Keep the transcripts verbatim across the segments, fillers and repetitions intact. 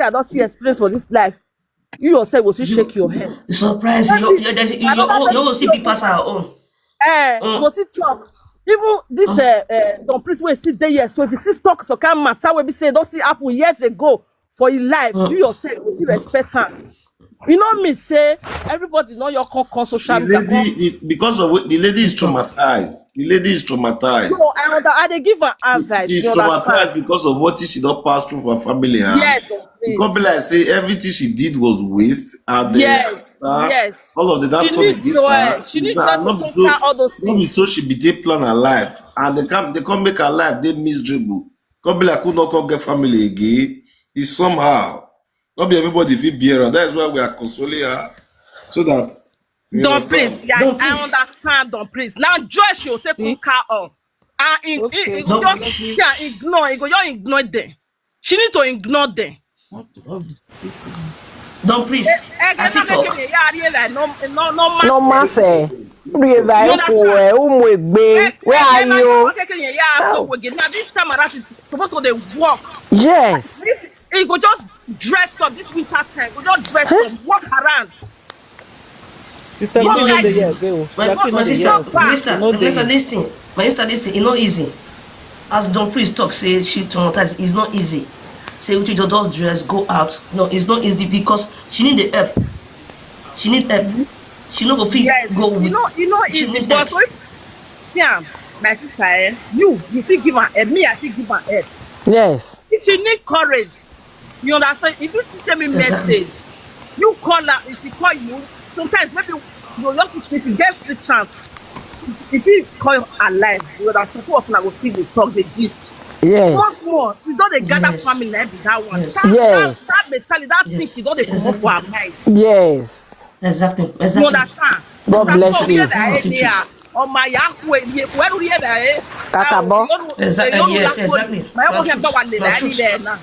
I don see experience for this life, you yourself go still shake your head. Surprise you. You you you you go see people pass our own. Eh, go still talk. Even this uh, uh, Don Prince wey still dey here, so if you still talk some kind matter wey be say don still happen years ago for your life, you yourself go still respect am. You know me say everybody know your con con social The media. lady, the, because of what the lady is traumatized. The lady is traumatized. No, I under, I dey give her advice. She's You traumatized understand? Because of what she don't pass through for her family. Huh? Yes, Don It Prince. can't be like say everything she did was waste. And uh, Yes, uh, yes. All of the that She turn need against to, her. uh, she It's need to that not be take so, care all those not be things. So she be dey plan her life, and they come they come make her life they miserable. Come be like who not come get family again. It's somehow not be everybody fit be around. That is why we are consoling her, so that you Don understand. Prince, yeah, Don I Prince. Understand, Don Prince. Now, Joy, she will take See? Car on. And in, in, Okay. in, go Don just yeah, ignore. He go just ignore them. She need to ignore them. What, what is this? Don Prince, Eh, I fit talk. Yeah, yeah, like, no, no, no, No mass. mass. River You Eku, understand? eh, Umwegbe. Where are you? Yeah, so we get now this time around she's supposed to dey work. Yes. If he go just dress up this winter time, go just dress up, walk around. Sister, You no know, dey listen, here again. my, Sister, my no dey sister, here. my sister, No my dey sister, here. Listen. My sister, listen. It's not easy. As Don Prince talk, say she traumatized. It's not easy. Say we just dress, go out. No, it's not easy because she need the help. She need help. She no go fit Yes, go you with. know, you know, She it's need but help. so if, see am, my sister, eh, you, you fit give her help. Me, I fit give her help. Yes. If she need courage, you understand? If you send me Exactly. Message, you call her. If she call you, sometimes maybe you just if you get the chance, if you call her live, you understand? Two of una go still dey talk, dey gist. Small Yes. small, she don dey gather Yes. Family like be that one. Yes. That, Yes. that, that mentality, that thing, Yes. She don dey comot Exactly. For her mind. Yes. Exactly. You Exactly. Understand? God Because bless some you. Here na That's the here, truth. Oh my, yeah, wait, wait, wait, wait, eh? Kakabo. Oh, you know, Exactly. you know, Yes. that one. Exactly. My Na own here, truth. but one Na like truth. There now.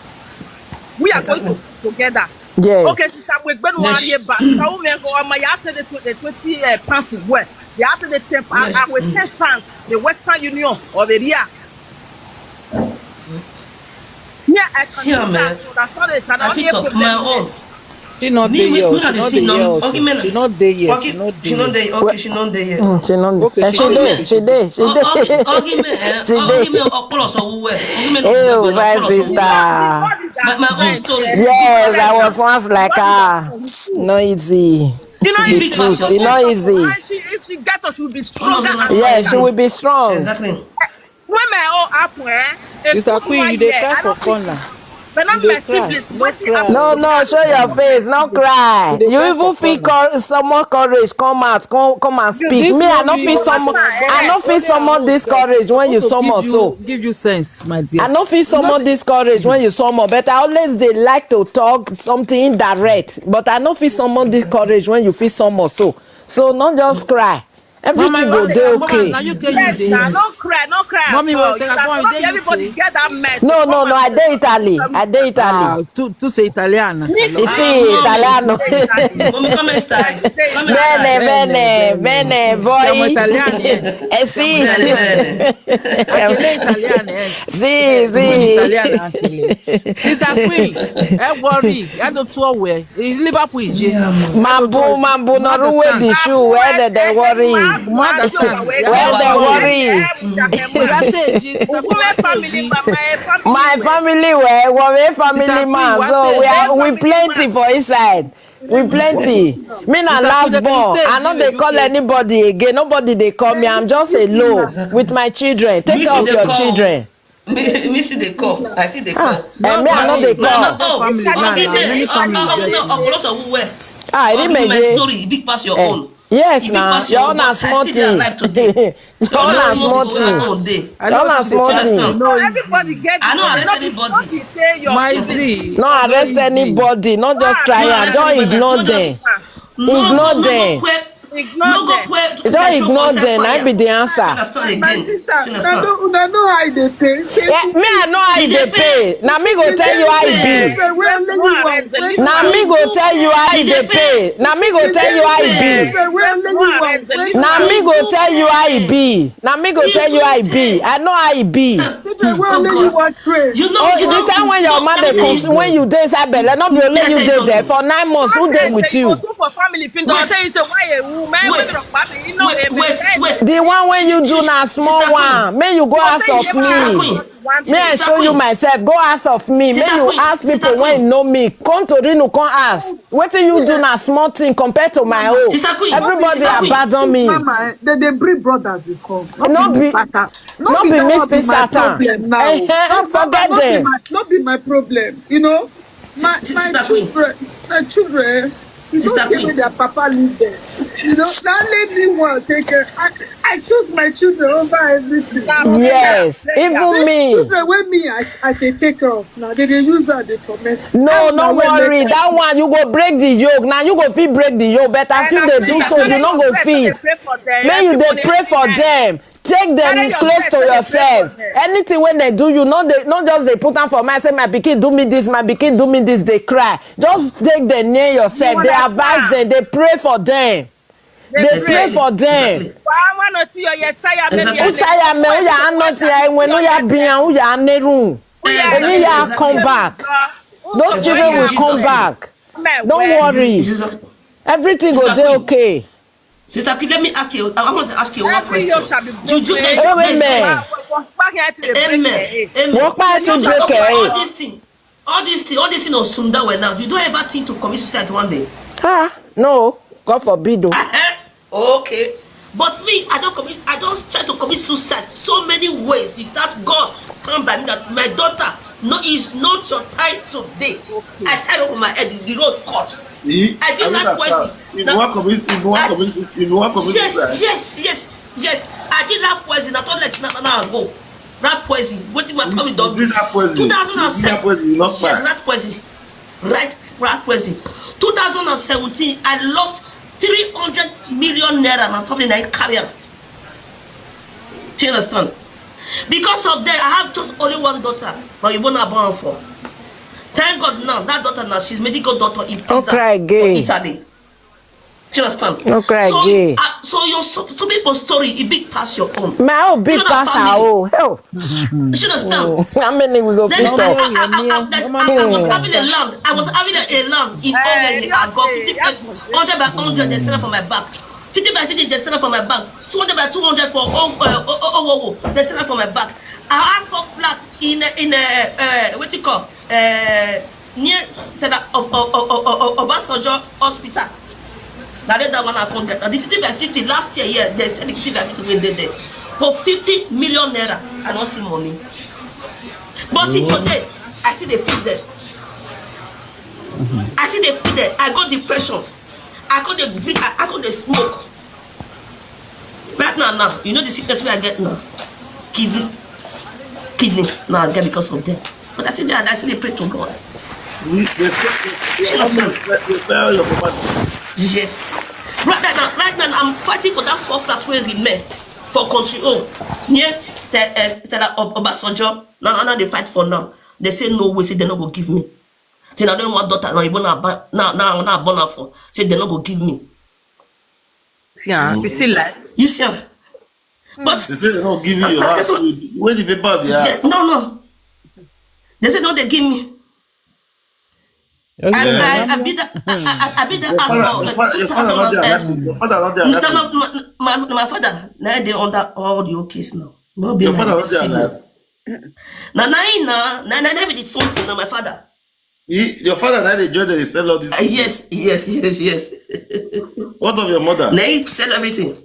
We are going Exactly. To together. Yes. Okay, sister, we gbenu Yes. One year back. Sister, we go, oh my, yeah, say the tw- the twenty uh, pounds is well. They have to the ten pounds. Yes. I will ten pounds. The Western Union of the year. Yeah, I can See, do man. That. So that's not it. I fit talk my own. She not Me, there me, yet. me, She I dey not see there now. Yet. Okay, man. She not there yet. Okay, She not she there not yet. there. Okay, she not there yet. Mm, she not. Okay, Eh, she she not dey. there. She dey. She Oh, dey. okay, okay, man. Eh, She okay, dey. man. Okpolo so we were. Okay, man. Hey, Okpolo my so we were. Sister. My, my own story. Yes, I was once like her. No easy. You know, Big it's pass your It not own. Easy. If she, if she get up, she will be stronger. No, no, no. Than Yes, she her. Will be strong. Exactly. When my own happen, eh? They Sister put Queen, one you dey year. Cry I for don't think corner. But not You my dey cry. Siblings. No Wetin cry. happen? No, no, show your face, no cry. You dey You cry even for feel corner. Call, summon courage, come out, come, come and speak. This Me, I one no you feel summon. Understand, I eh? No feel summon this courage when you summon so. Give you sense, my dear. I no feel summon this courage when you summon, but I always dey like to talk something indirect. But I no feel summon this courage when you feel summon so. So no just cry. Everything Mama, go you dey are- Mama, okay. Now you can Yes, use now it. No cry, no cry. Mommy At all. was like, Sister, "Go on, not dey be everybody U K." Get that mess. No, no, Come no. I and dey Italy. I dey Italy. Ah, to to say Italian. You see, Italiano. Mommy, come and style. Come and Bene, style. bene, bene, Siamo voi. italiani. Eh sì. Bene, bene. Siamo italiani, eh. Sì, Queen sì. Italiana, actually. Sister Queen, eh, worry. I don't know where. In Liverpool, je. Yeah, man. Mambu, mambu, no ruwe di shoe. Where they, they worry? Mo understand. Where they worry? That stage, Sister Queen, Women that family, stage. but my family. My family were worry family Sister man. Queen, So we what are we plenty for inside. We plenty. Me na Sister last Queen, born. stage, I no you dey dey call okay. Anybody again. Nobody dey call me. I'm just alone with my children. Take Me care of still your dey call. Children. Me, me still dey call. I still dey call. And me, I no dey My, my call. own. Family Okay, man, man. many Oh, family oh, get no, it. Okpolo so we were. Ah, I Okay, didn't my make it. Story, big pass your Eh, own. Yes, Big now. pass Your your own na own. I small still dey thing. Alive today. Your own na small thing. Day. I Your own know na what you small say. thing. No, Everybody get I no it. arrest Not anybody. be say your My siblings. Z. No arrest anybody. No just try am. Just ignore them. No, Ignore no, them. No, where No go pray. You don ignore them. Na be the answer. Understand again. My sister, una know how e dey pay. Yeah, me I know how e dey pay. Na me go tell you how e be. Na me go tell you how e dey pay. Na me go tell you how e be. Na me go tell you how e be. Na me go tell you how e be. I know how e be. You know, oh, the time when your mama dey come, when you dey inside belle, no be only you dey there for nine months. Who dey with you? For family, if you don say you say why a woman, wait, wait, wait, wait. The one when you do na small one. May you go ask of me. May I show you myself. Go ask of me. May you ask people when know me. Come to Rinu, come ask. Wetin you do na small thing compared to my own. Everybody abandon me. Mama, eh, they dey bring brothers dey come. No be, no be me, sister Tan. Forget them. No be my problem. You know, my children, my children. You know, give me their papa leave them. You know, that lady will take care. I, I choose my children over everything. Yes, even me. Children wey me I, I dey take care of now. They dey use that dey torment. No, no worry. That one you go break the yoke. Now you go fit break the yoke. But as you dey do so, you no go fit. May you dey pray for them. Take them close to yourself. Anything when they do you, no, they no just they put on for mind. Say my pikin do me this, my pikin do me this. They cry. Just take them near yourself. They advise them. They pray for them. They pray for them. Ucha ya me, uya anoti ya enwe, uya biya, uya neru. Emi ya come back. Those children will come back. Don't worry. Everything go dey okay. Sister Queen, let me ask you. I want to ask you one question. You do this. Amen. Amen. All this thing. All this thing, all this thing of Sumda were now. You don't ever think to commit suicide one day? Ah, no. God forbid, though. Okay. But me, I don't commit, I don't try to commit suicide so many ways without God stand by me that my daughter, no, is not your time today. I tied up my head, the road cut. I didn't like poison. If you want commit, if you want commit, if you want commit suicide. Yes, yes, yes, yes. I didn't like poison. I don't let now, now go. Rat poison. Wetin my family don do? Two thousand and seven. Yes, rat poison. Right, rat poison. Two thousand and seventeen, I lost three hundred million naira. My family na carry am. Do you understand? Because of that, I have just only one daughter. But you wanna born for. Thank God now that daughter now she's medical doctor in Pisa, for Italy. Do you understand? No cry again. So your some people story e big pass your own. My own big pass her own. Hell. Do you understand? How many we go fit talk? I was having a land. I was having a land in Owerri. I got fifty, hundred by hundred. They sell for my back. Fifty by fifty. They sell for my back. Two hundred by two hundred for oh oh oh. They sell for my back. I have four flats in in uh, what you call uh, near Stella of Obasanjo Hospital. Now that one I come get. The fifty by fifty last year, yeah, they said the fifty by fifty will be there for fifty million naira. I don't see money. But today, I see the feed there. I see the feed there. I got depression. I got the drink. I, I got the smoke. Right now, now, you know the sickness where I get now? Kidney, kidney, now I get because of them. But I see that, I see they pray to God. Yes. Right now, right now, I'm fighting for that four flat where we met for country home. Near Stella Obasanjo. Now, now they fight for now. They say no way, say they no go give me. Say now they want daughter, now you born now, now, now born for. Say they no go give me. See, ah, you see life. You see, ah. But they say they don't give you your house. Where the paper they ask? No, no. They say no, they give me. Okay. I, I, I be the, I, I, I be the house for two thousand. Your father not there. No, no, my, my, my father. Now they under all the case now. No, be your father not there. Now, now, now, now, now, be the something. Now, my father. He, your father now they join the sell all this. Uh, yes, yes, yes, yes. What of your mother? Now he sell everything.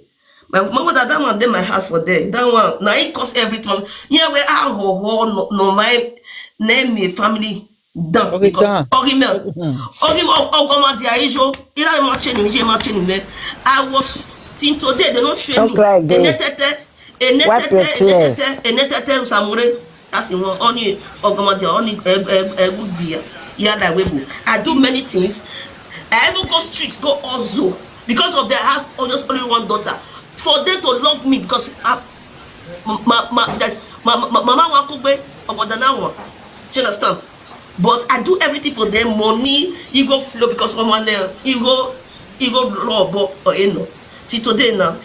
My mother, that one dey my house for there. That one, now he cost everything. Yeah, where I ho ho no, no my name, my family done because Ogimel, Ogim Ogoma the Aijo, ila ma training, je ma training me. I was till today they don't train me. Enetete, enetete, enetete, enetete, Samure. That's the one. Only Ogoma the only good dear. Yeah, that way. I do many things. I even go street, go Ozo. Because of that, I have just only one daughter. For them to love me because I, my, my, that's my, my, my mama wa kugbe, but that one. Do you understand? But I do everything for them. Money, you go flow because of my name. You go, you go law, but or you know. Till today now.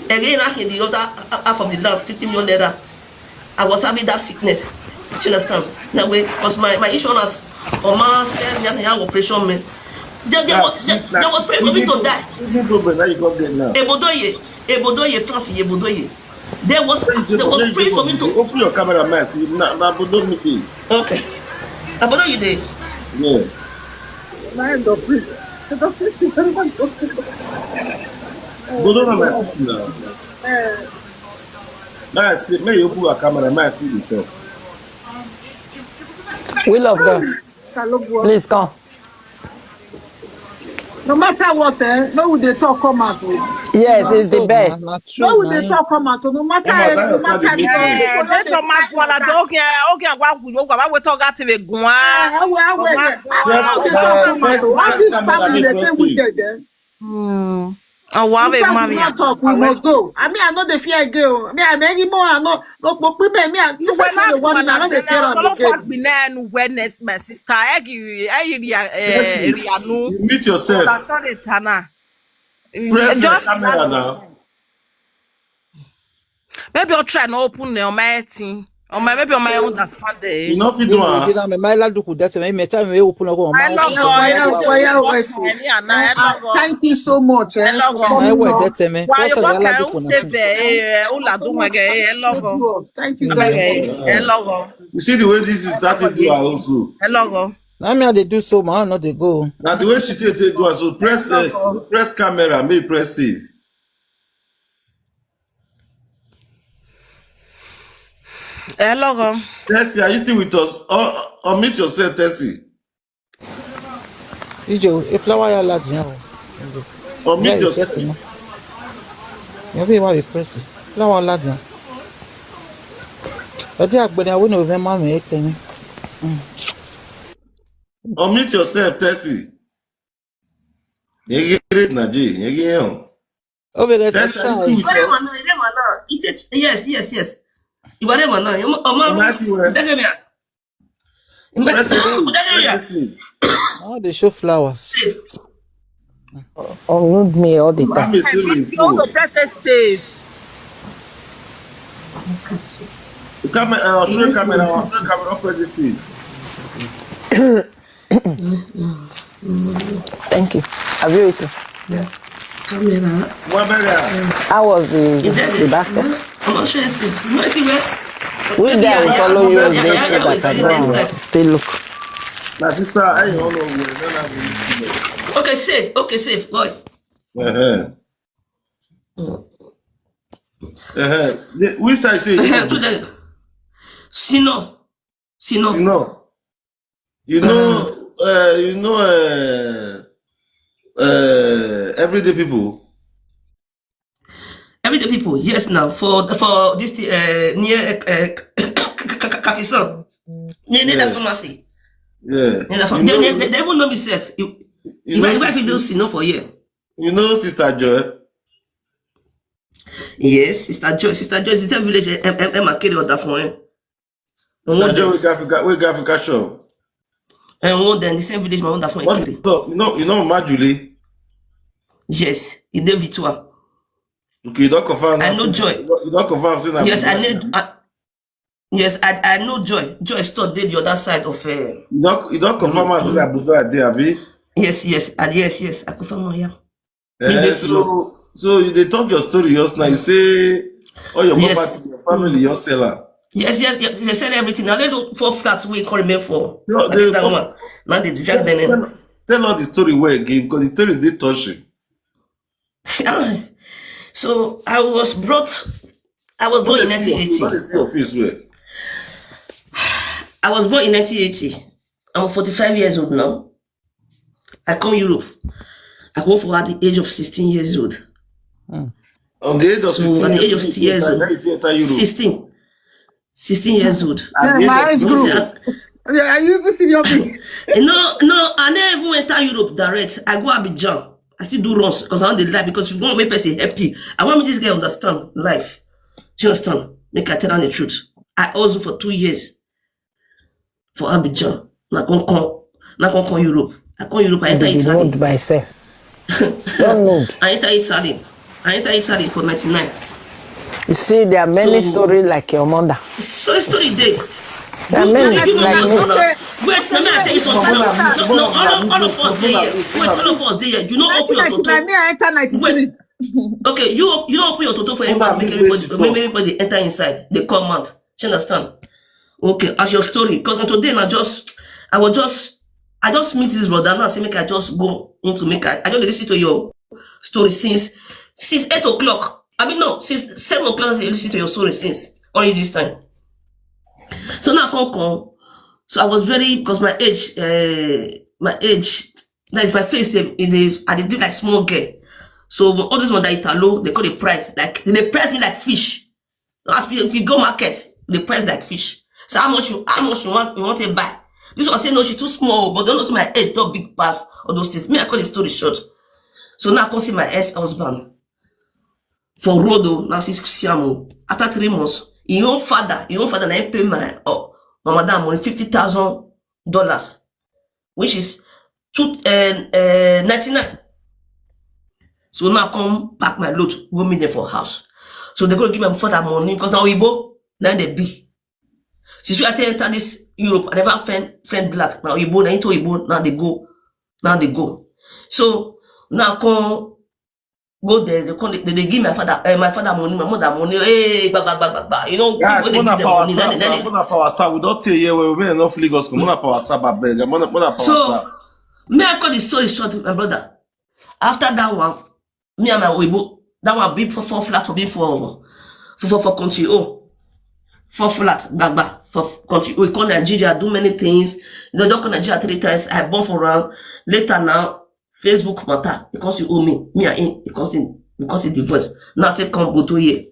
Again, I hear the other half of the love, fifty million naira. I was having that sickness. Do you understand? That way, because my, my insurance, or my send me an operation me. There, there, was, there, there was praying for me to die. Even problem that you got there now. Ebodoye, Ebodoye, France, Ebodoye. There was, there was praying for me to. Open your camera, man. See, na, na, but don't meet me. Okay. Ebodoye dey. Yeah. Mind of it. Go down on my city now. May I see, may you open your camera, may I see the talk. We love them. Please come. No matter what, eh, no we dey talk come out o. Yes, it's the best. No we dey talk come out o. No matter, eh, no matter. Eh, they talk mad one. I don't care. Okay, I want to go. I will talk that to the guan. Eh, I will, I will. Press, press, press camera, make we see. Hmm. Oh, wow, we talk, we must go. I mean, I know the fear again. I mean, I beg you more. I know. Look, look, me, me, I, you were not the one. I know the terror again. Witness, my sister. Egi, Egi, eh, Rianu. You meet yourself. Press the camera now. Maybe I'll try and open the, on my thing. On my, maybe on my understanding. You know, if you do, ah. My lad, look, that's me. Me tell me open up on my. Thank you so much. Eh, for coming on. Why you walk out? Save, eh, ula do my guy. Thank you very much. You see the way this is starting to do also. Hello. Now me, I dey do so, man, no dey go. Now the way she take, take do so, press, eh, press camera, may press save. Hello. Tessie, are you still with us? Or, or mute yourself, Tessie. Ijo, e flower ya la diyan o. Or mute yourself. You be want to press it. Flower la diyan. Ẹ jẹ́ àgbẹ̀dẹ àwọn ènìyàn fẹ́ máa mẹ́rin tẹ̀mí. Unmute yourself, Tessie. Yegere na je, yegere o. Over there, Tessie, are you still with us? Yes, yes, yes. Ìwà rẹ̀ mọ̀ náà. Ọmọ mi. Tẹ́gẹ̀ mi à. Press it. Tẹ́gẹ̀ mi à. Press it. How they show flowers? Unmute me all the time. You want to press it save. The camera, uh, show camera, show camera, open the scene. Thank you. Have you eaten? Yeah. Camera. How was the, the basket? I'm not sure. Which guy will follow you? They say that I don't still look. My sister, I don't know. Okay, safe. Okay, safe. Boy. Uh-huh. Uh-huh. Which side say? Uh-huh. To the Sino. Sino. Sino. You know, uh, you know, uh, uh, everyday people. Everyday people, yes. Now for, for this, uh, near, uh, Kapisan, near, near that pharmacy. Yeah. Near that pharmacy. They, they, they even know me self. You, you know, if you do Sino for here. You know Sister Joy? Yes, Sister Joy. Sister Joy is the same village. Em, em, Emma carry order for him. Sister Joy, we got, we got, we got shop. And one then the same village, my own that for What Ekere. You know, you know, Majuli? Yes, he dey Vitua. Okay, you don't confirm. I know Joy. You don't confirm. Yes, I need. Yes, I, I know Joy. Joy store dey the other side of, uh, you don't, you don't confirm as that Budo dey, abi? Yes, yes, uh, yes, yes. I confirm, yeah. Eh, so, so you dey talk your story just now. You say all your property, your family, you sell am. Yes, yes, yes, they sell everything. Now they look for flats we call me for. No, that woman. Now they drag them in. Tell, tell us the story well again, because the story is dey touching. So I was brought, I was born in nineteen eighty. What is your face well? I was born in nineteen eighty. I'm forty-five years old now. I come Europe. I come for at the age of sixteen years old. Hmm. On the age of sixteen, at the age of sixteen years old, sixteen. Sixteen years old. Yeah, my eyes grew. Yeah, are you even senior me? No, no, I never even enter Europe direct. I go Abidjan. I still do runs because I want the life, because if you want make person help you, I want me this guy understand life. You understand? Make I tell her the truth. I also for two years for Abidjan. Na come come, na come come Europe. I come Europe. I enter Italy. By self. Don't know. I enter Italy. I enter Italy for ninety-nine. You see, there are many stories like your mother. So story dey. There are many. Wait, let me tell you something. No, no, all of us dey here. Wait, all of us dey here. You know, open your toto. Me, I enter ninety-three. Okay, you you don't open your toto for everybody. Make everybody, make everybody enter inside. They come out. You understand? Okay, as your story, because today now just I was just I just meet this brother now. Say make I just go into make I I just listen to your story since since eight o'clock. I mean no, since seven o'clock I listen to your story since all this time. So now come come. So I was very because my age, uh, my age, that is my face. They, they, I dey do like small girl. So all this one that Italo, they call the price like they price me like fish. As if you go market, they price like fish. So how much you how much you want you want to buy? This one say no, she too small, but don't know see my head too big pass all those things. Me, I cut the story short. So now I come see my ex-husband for road o. Now see see am o. After three months, him own father, him own father na him pay my oh my madam money fifty thousand dollars, which is two uh, uh, ninety-nine. So now I come pack my load, go meet them for house. So they go give my father money because now Igbo, now they be. Since we enter this Europe, I never friend friend black. Now Igbo, now into Igbo, now they go, now they go. So now I come go there, they come they, they give my father uh, my father money, my mother money. Hey, ba ba ba ba ba. You know, guys, people, they give them money. Then, then, then, power tap. We don't tell you we may not Lagos. Mona power tap, I beg. Mona power tap. So me, I call the story short, my brother. After that one, me and my Oyibo, that one be for four flat for me for for for, for country. Oh, four flat, gbagba for country. We come Nigeria, do many things. They don't come Nigeria three times. I born for round. Later now, Facebook matter because you owe me, me and him because he because he divorce. Now take come go to here.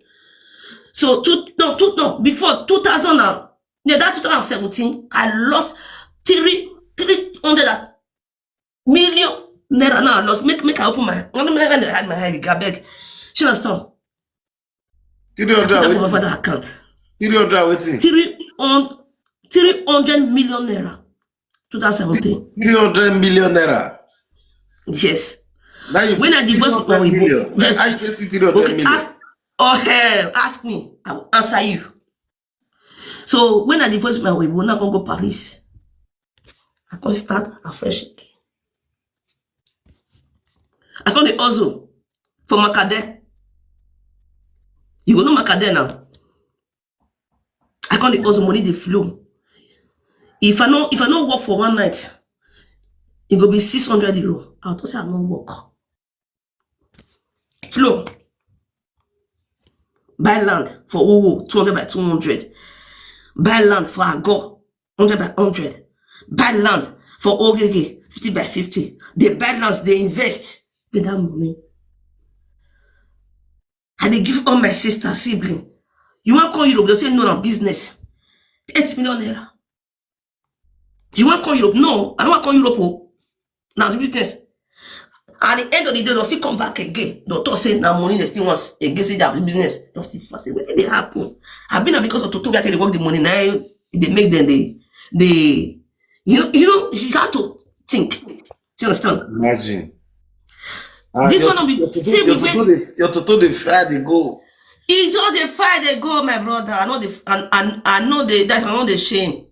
So two no two no before two thousand and yeah that two thousand seventeen I lost three three hundred million naira. Now I lost make make I open my I don't make I hide my head. I beg. She understand? Three hundred. That for my father account. Three hundred wetin? Three on three hundred million naira. Two thousand seventeen. Three hundred million naira. Yes. Now you when I divorce with my Oyibo. Yes. I just see three hundred million. Okay, ask oh hell, ask me. I will answer you. So when I divorce with my Oyibo, now I go go Paris. I can start afresh again. I come dey hustle for Makade. You go know Makade now. I come dey hustle, money dey flow. If I no if I no work for one night, it go be six hundred euro. I will talk say I no work. Flow. Buy land for Owo, two hundred by two hundred. Buy land for Ago, hundred by hundred. Buy land for Ogege, fifty by fifty. They buy lands, they invest with that money. I dey give all my sister, sibling. You wan come Europe, they say no na business. Eight million naira. You wan come Europe? No, I no wan come Europe o. Na the business. At the end of the day, they'll still come back again. They'll talk say na money they still want again, say that business. They'll still fast. Wetin dey happen? I been na because of Toto wey I take dey work the money. Now they make them they they you know you know you have to think. Do you understand? Imagine. Ah, this your one to- will your Toto- see your me Toto when dey- your Toto dey fry dey go. E just dey fry dey go, my brother. I know the and and I know the that's I know the shame.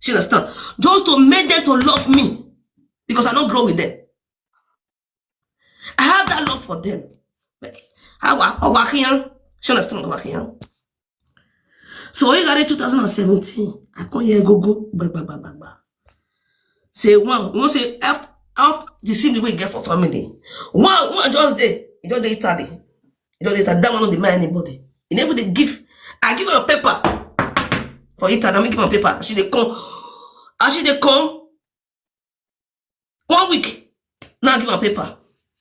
You understand? Just to make them to love me because I don't grow with them. I have that love for them. Our our here, you understand our here. So when you got in two thousand and seventeen, I come here go go blah, blah, blah, blah, blah. Say one, we wan say after, after the same way we get for family. One one just dey, e just dey Italy. E just dey Italy. That one no dey mind anybody. E never dey give. I give her a paper for Italy. I give her a paper. She dey come. As she dey come, one week. Now I give her paper.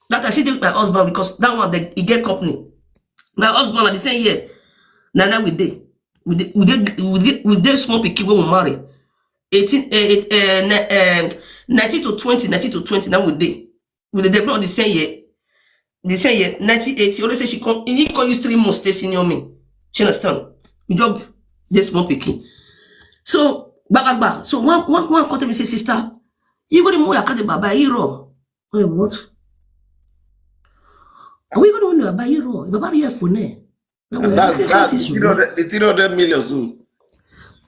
That I see dey with my husband because that one dey, e get company. My husband na the same year. Na now we dey. We dey we dey we dey we dey small pikin when we marry. Eighteen, eh, eight, eh, ni- eh, nineteen to twenty, nineteen to twenty, now we dey. We dey dey born the same year. The same year, nineteen eighty. Only say she come, he come use three months stay senior me. She understand? We just dey small pikin. So, back, back, back. So, one, one, one come tell me, say, "Sister, you go to Moya Kade Baba Hero." Wait, what? Are we going to Baba Hero? Baba Hero for ne? And that's, that's the three hundred, the three hundred million zoo.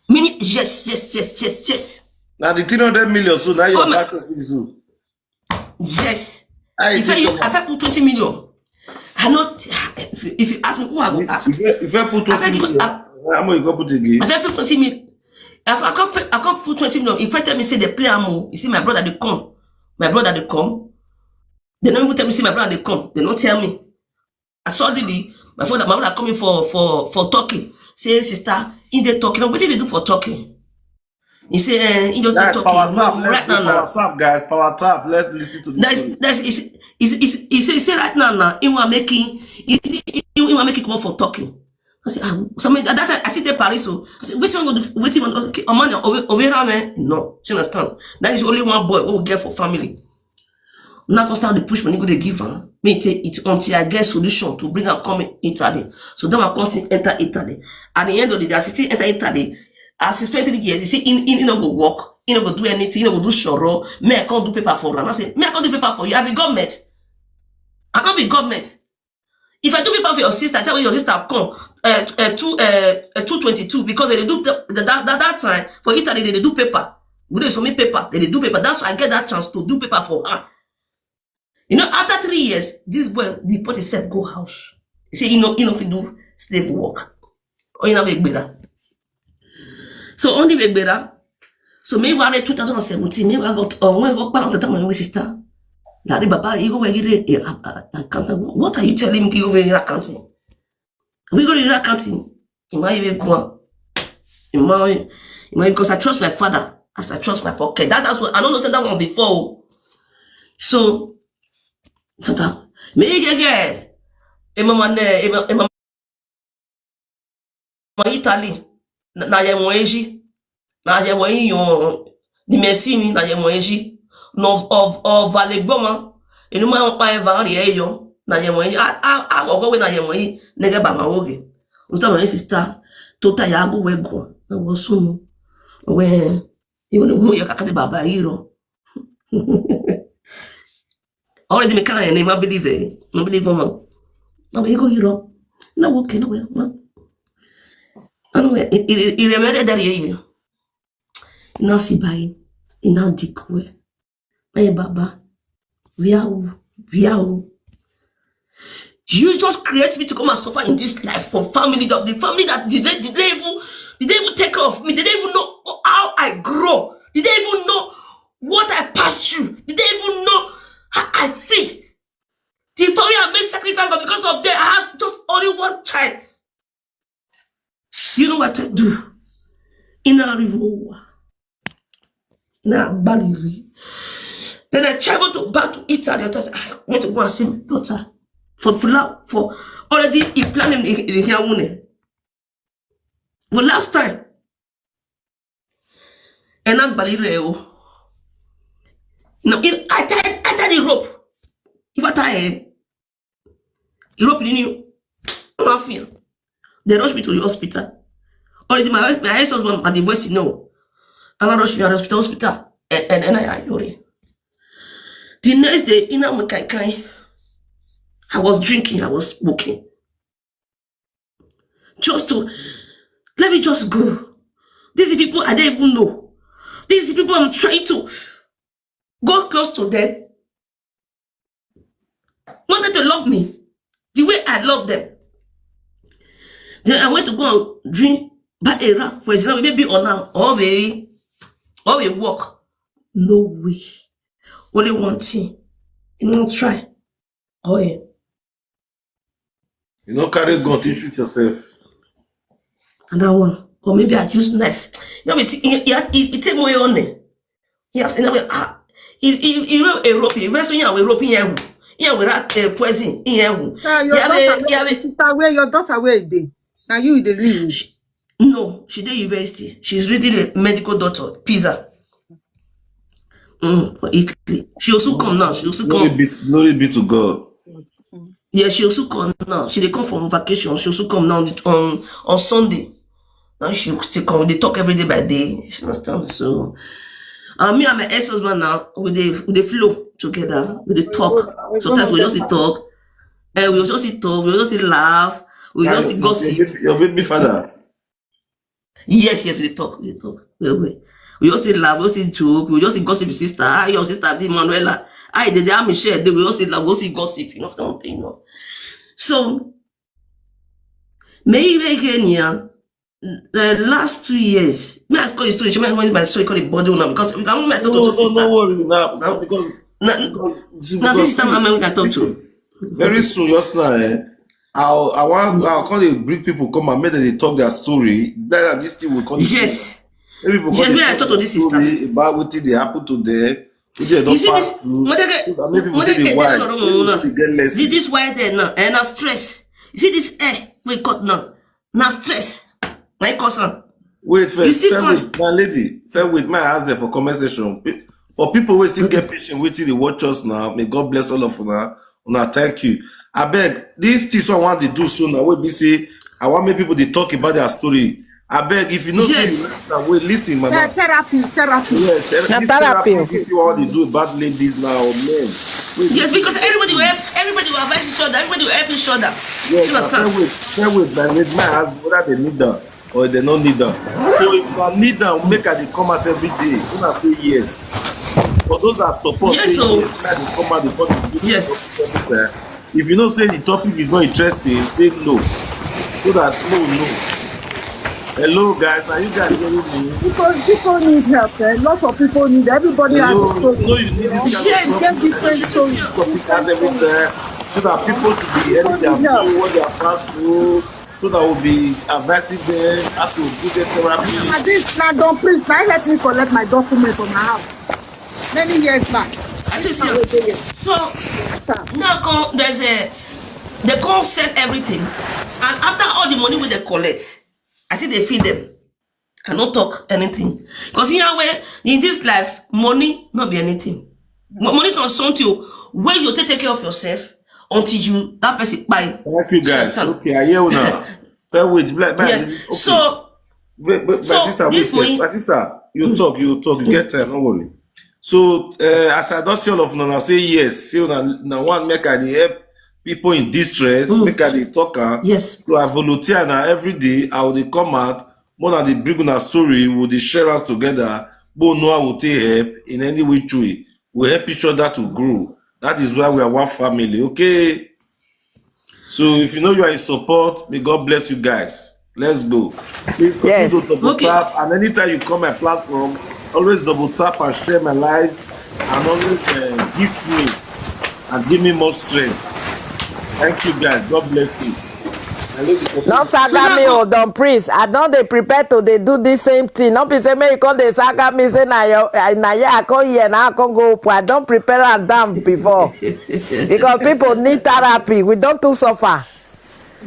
Meaning, yes, yes, yes, yes, yes. Now the three hundred million zoo, now you're Oh, my- back to zoo. Yes. I If I, think you, if I put twenty million, I not. If you, if you ask me, who I will ask? If you, if you put I think twenty million, I- how much you go put again? If I put twenty million, if I can't, I can't put twenty million. If I tell me say they play amo, you see my brother they come, my brother they come. They don't even tell me say my brother they come. They don't tell me. I suddenly my father, my brother coming for for for talking. Say, "Sister, in the talking, what did they do for talking?" He say, eh, "In your Guys, talking power tap. no, Let's right do now, power now." Tap, guys. Power tap. Let's listen to this. That's that's is is is is say, say right now, now he want making he he, he want making come for talking. I say, ah, so me, that time I sit there Paris, so I say, "Wait, you want to do? Wait, you want? Okay, on money over over here, man." No, she understand. That is only one boy we will get for family. Now I start to push money, go dey give her. Me take it until I get solution to bring her come in Italy. So then I come still enter Italy. At the end of the day, I still enter Italy. I spend three years. You see, in in no go work, he no go do anything, he no go do shoro. Me, I can't do paper for her. I say, "Me, I can't do paper for you. I be government. I can't be government." If I do paper for your sister, I tell you your sister come uh, uh, two uh, uh, two twenty two, because they do the, the, that, that that time for Italy, they, they do paper. We dey submit paper, they, they do paper. That's why I get that chance to do paper for her. You know, after three years, this boy deport himself, go house. He say, you know, you know, if you do slave work, or you know, make better. So only make better. So me were two thousand seventeen, me were got or when got part of the time with sister. Larry Baba, you go where you dey. I can't. What are you telling me? You go where you accounting? We go to accounting. In my even go. In my, in my, because I trust my father as I trust my pocket. That that's what I don't know. Say that one before. So, tata, me get get. Emma man, Emma, Emma Italy. Na ye mo eji. Na ye mo yo. Ni me si mi na ye mo eji. No of of vale gboma. Inu ma pa e va ri e yo. Na ye mo eji. A a a go go we na ye mo yi. Nege ba ma oge. Usta my sister. Tota ya go we go. Na wo sumu. We. Iwo ni mo ya kaka de baba iro. Already me kind of name, I believe it. I believe him. No, we go, you know. No, okay, no, well, no. I know it. It it it that you. Now see by. Now declare. Hey, Baba. We are. We are. You just create me to come and suffer in this life for family. The, the family that did they, did they even did they even take care of me? Did they even know how I grow? Did they even know what I passed through? Did they even know how I feed? The family I made sacrifice for because of them. I have just only one child. You know what I do? In a river. Now, Baliri. Then I traveled to back to Italy. I thought I went to go and see my daughter. For for now, for already he planning in the here one. For last time. And not Baliri. No, I tied I tied the rope. If I tie him, Europe ni mafia. They rush me to the hospital. Already my my ex-husband and the voice you know. And I rush me to the hospital, hospital. And and and I I already. The next day, in a Mukai, I was drinking, I was smoking. Just to let me just go. These people I don't even know. These people I'm trying to go close to them. Wanted to love me the way I love them. Then I went to go and drink by a rough poison. Maybe or now or we or we walk. No way. Only one thing. You won't try. Oh yeah. You no carry gun to shoot yourself. Another one. Or maybe I use knife. You know, it, it, it, it take more on there. Yes, in a way, ah, it, it, it, a rope, it was in a rope in a yeah, we rat uh, poison in a Ah, your yeah, daughter, yeah, where, sister, where your daughter, where is they? Now you the leave. No, she dey university. She's reading a medical doctor, Pisa. Mm, for Italy. She also come now. She also come. Glory be, glory be to God. Yeah, she also come now. She dey come from vacation. She also come now on, on Sunday. Now she still come. They talk every day by day. You understand? So, uh, me and my ex-husband now, we dey, we dey flow together. We dey talk. Sometimes we just dey talk. And we just dey talk. We just dey laugh. We just dey gossip. Your baby, your baby father. Yes, yes, we dey talk. We dey talk. We, we, we just dey laugh. We just dey joke. We just dey gossip with sister. How your sister be, Manuela? How you dey? How Michelle dey? We just dey laugh. We just dey gossip. You know, something, you know. So, me, me, Kenya, the last two years, me, I call the story. She might want my story call the body now because I'm not talking to sister. No, no, no worry now. Because, because, see, now this time I'm going to talk to. Very soon, just now, eh, I'll, I want, I'll call the big people come and make them dey talk their story. Then this thing will come. Yes. Maybe people, yes, me, I talk to this sister about wetin dey happen to them. You see this, so that maybe people take the wise, maybe people dey get lesson. See this white hair now, and na stress. You see this hair we cut now, na stress. Na cause am. Wait first, fair wait, my lady, fair wait. My ask them for comment section. For people wey still get patient, wetin dey watch us now, may God bless all of una. Una, thank you. Abeg, this thing so I want to do so now. Wey be say I want make people dey talk about their story. Abeg, if you know say you like that, wait, listen, mama. Yeah, therapy, therapy. Yes, therapy. Na therapy. This thing I want to do about ladies now, men. Yes, because everybody will help, everybody will advise each other, everybody will help each other. Yes, you understand? Fair wait, fair wait, my lady, my ask whether they need them or they no need them. So if I need them, make I dey come out every day. Una say yes. For those that support, yes, say yes. Make I dey come out, dey come out, dey do everywhere. If you know say the topic is not interesting, say no. So that no, no. Hello, guys, are you guys hearing me? Because people need help, eh? Lots of people need. Everybody has a story. No, you need this kind of topic. Yes, get different stories. Topic has everywhere. So that people should be hearing their story, what they have passed through. So that we'll be advising them how to do the therapy. Now this, now Don Prince, now help me collect my document from my house many years back. I just see. So now come, there's a, they come send everything, and after all the money wey they collect, I see they feed them. I no talk anything because in a way, in this life, money not be anything. Mo-, money is not something wey you take, take care of yourself until you, that person kpai. Thank you, guys. Okay, I hear now. Fair wait, black man. Yes. Okay. So, wait, wait, so my sister, this wait first. My sister, you talk, you talk, you get time, no worry. So, uh, as I don see all of una, una say yes. Say una, una want make I dey help people in distress, make I dey talk am. Yes. So I volunteer now every day. I will dey come out. More than dey bring una story, we dey share us together. But no, I will take help in any which way. We help each other to grow. That is why we are one family. Okay. So if you know you are in support, may God bless you guys. Let's go. Please continue to double tap, and anytime you come my platform, always double tap and share my lives, and always, uh, gift me and give me more strength. Thank you, guys. God bless you. No saga me o, Don Prince. I don dey prepare to dey do this same thing. No be say make you come dey saga me say na your, eh, na here I come here, now I come go up. I don prepare am down before. Because people need therapy. We don too suffer.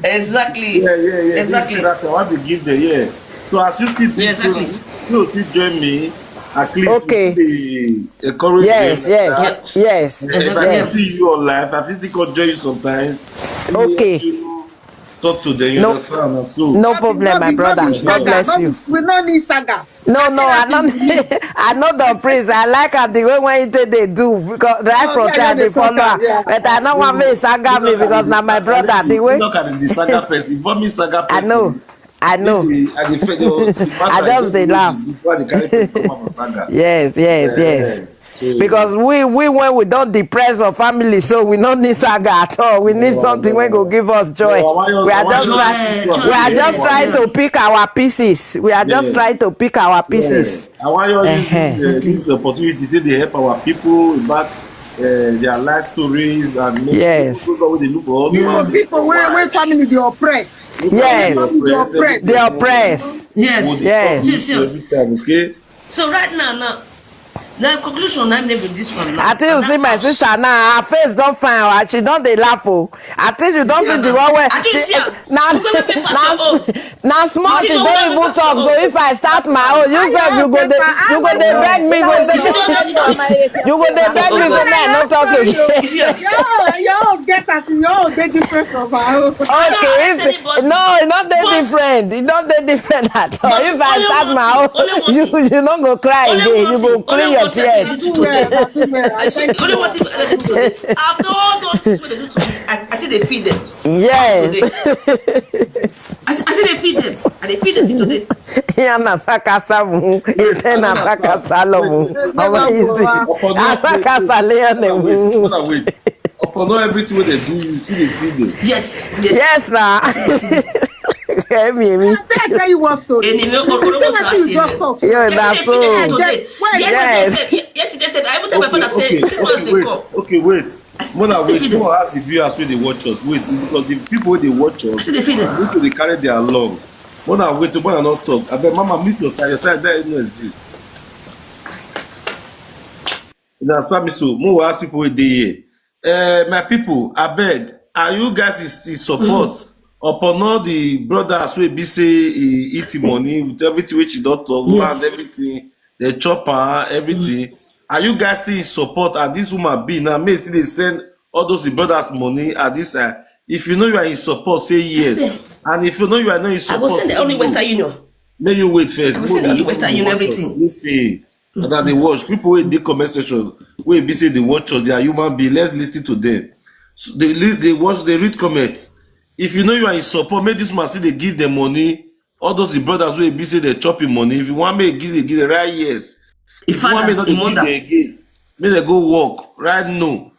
Exactly. Yeah, yeah, yeah. Exactly. This therapy, I want to give them, yeah. So as you still do so, you still join me. At least okay. We still dey encourage them. Yes, yes, yes. If I can see you on live, I fit still come join you sometimes. Okay. Talk to them, you understand? And so no problem, my brother. God bless you. We no need saga. No, no, I no, I no Don Prince. I like am the way when you take dey do because right from time I dey follow am. But I no want make saga me because na my brother the way. Look at the saga person. If you want me saga person, I know. I know. I just dey laugh. Before the carry person come out for saga. Yes, yes, yes. Because we, we, when we don depress for family, so we no need saga at all. We need something wey go give us joy. We are just try, we are just trying to pick our pieces. We are just trying to pick our pieces. I want you to use this, uh, this opportunity to dey help our people about, uh, their life stories and make people wey dey look for us. People wey, wey family dey oppress. Yes. They oppress. Yes. Yes. Every time, okay? So right now, now, Na conclusion na im dey with this one now. I think you see my sister now, her face don fine, oh, and she don dey laugh, oh. I think you don see the one wey I think you see am. na Look at the person, oh. Na small You see she the don one even wey talk, so if I start my own, you sef you go dey you go dey beg me go say you go dey beg me say make I no talk again. You see am. Your own get as your own dey different from our own. Okay, if no, e no dey different. E no dey different at all. If I start my own, you you no go cry again. You go clean your tears. Only what if after all those things wey dey do to me, I, I still dey feed them. Yeah. Today. I, still- I still dey feed them. I dey feed them till today. Ya na saka samu, ete na saka salomu. Ọmọ yìí sì, asaka sale ya na Wait, ewu. Mona, wait. Upon all everything wey dey do you, still dey feed them. Yes, yes. Yes na. Emi emi. Make I tell you one story. Èmi mi ò You see wetin you just talk so. Yo, that's so. Today. Wait, Yes. Yesterday, yesterday, yesterday, I even tell my Okay, father say okay, Christmas okay, dey wait, come. Okay, wait. Mona, Still wait. feed them. Go ask the viewers wey dey watch us. Wait, because the people wey dey watch I us, still dey feed them. Need to dey carry their along. Mona, wait. Mona, not talk. Abeg, Mama, mute your side. Your side, there no is this. You understand me? So, mo ask people wey dey here. Uh, my people, abeg, are you guys in, in support upon all the brothers wey be say e eat the money with everything wey she don talk, Yes. Land, everything, the chopper, everything. Are you guys still in support as this woman be now? May still dey send all those the brothers money at this time. If you know you are in support, say yes. And if you know you are not in I support, go send say the only no. Western Union. May you wait first. I go send all the Western Union everything. Listen. But that they watch. People wey dey comment section, wey be say they watch us, they are human beings. Let's listen to them. So they li- they watch, they read comments. If you know you are in support, make this man say they give them money. All those the brothers wey be say they chop him money. If you want me give, they give the right yes. If If you want me father, not the to give mother. Them again, may they go work right now.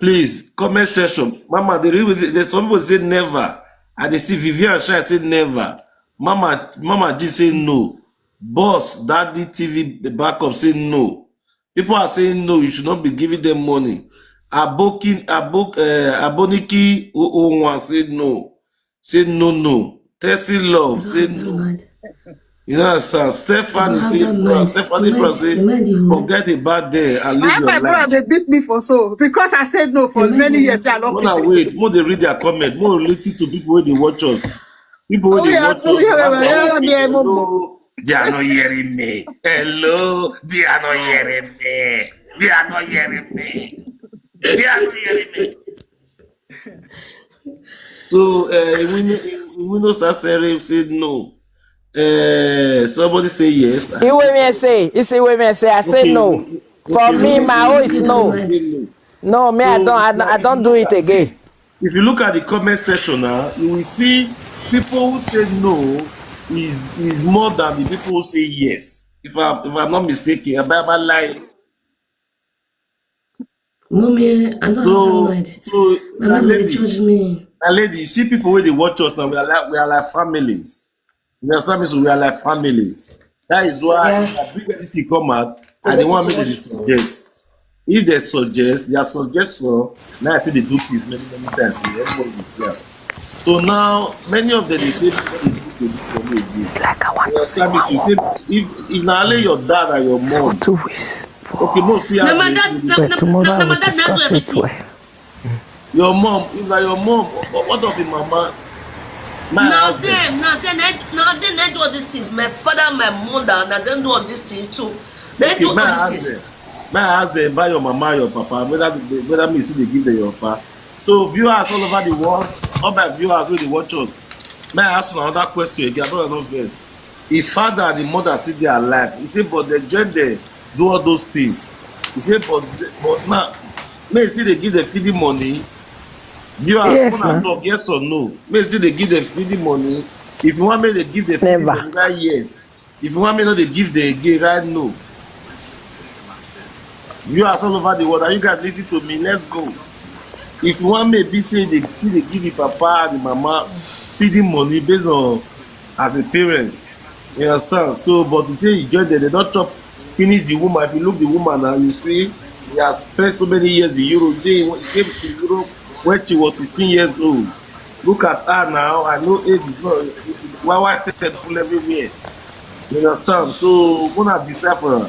Please, comment section. Mama, they read there's some people say never. And they see Vivian Shai say never. Mama, Mama G say no. Boss, Daddy T V backup say no. People are saying no, you should not be giving them money. Abokin, Abok, uh, Aboniki O O one say no. Say no, no. Tessie Love say no. You know, sir, Stephanie say, uh, Stephanie Brown say, forget about them and live Why your my brother life. They beat me for so? Because I said no for many years. I don't Mona, wait, more they read their comment, more listen to people where they watch us. People where Oh, they yeah, watch oh, us, yeah, have their yeah, own yeah, opinion. yeah, Hello, they are not hearing me. Hello, they are not hearing me. They are not hearing me. They are not hearing me. So, uh, we know, we know Sasere said no. Uh, somebody say yes. Iweme say, it's Iweme say, I say Okay, no. okay, For okay, me, we- my own is we no. say no. No, me I So, don't, I, don't- I don't do it again. If you look at the comment section now, you will see people who say no is is more than the people who say yes. If I'm if I'm not mistaken, am I, am I lying? Mommy, I don't So have mad. so My my mom will lady, judge me. my lady, you see people where they watch us now, we are like we are like families. You understand me? So we are like families. That is why Yeah. if I bring anything come out, I They dey don't want teach make they us. suggest. If they suggest, their suggestion, now I think they do this many, many times. See, everybody is there. So now many of them they say people dey do this for me this. Like I want You understand me? So you say if if na only your dad and your mom, Two weeks. Okay, most still Na has my the- dad, na But na- tomorrow na- I na will my dad na do discuss it everything. Well. Your mom, if na your mom, what, what of the mama? My Na husband. them, na them, na, na them na do all these things. My father, my mother, na them do all these things too. They Okay, do all my these husband. things. My husband buy your mama, your papa, whether whether me see they give them your papa. So viewers all over the world, all my viewers wey dey watch us, may I ask you another question again? I don't know vex. If father and the mother still dey alive, he say but they join them do all those things. He say but but now, may he still dey give them feeding money. Viewers, Yes, wanna ma'am. Talk yes or no? May he still dey give them feeding money. If you want me to give them feeding Never. Money, that yes. If you want me not to give them again, right no. Viewers all over the world, are you guys listening to me? Let's go. If you want me be say they see they give the papa and the mama feeding money based on as a parents, you understand? So, but you say you join them, they don't chop finish the woman. If you look the woman now, you see he has spent so many years in Europe. Say he came to Europe when she was sixteen years old. Look at her now. I know age is not why why painted full everywhere. You understand? So una decide for am.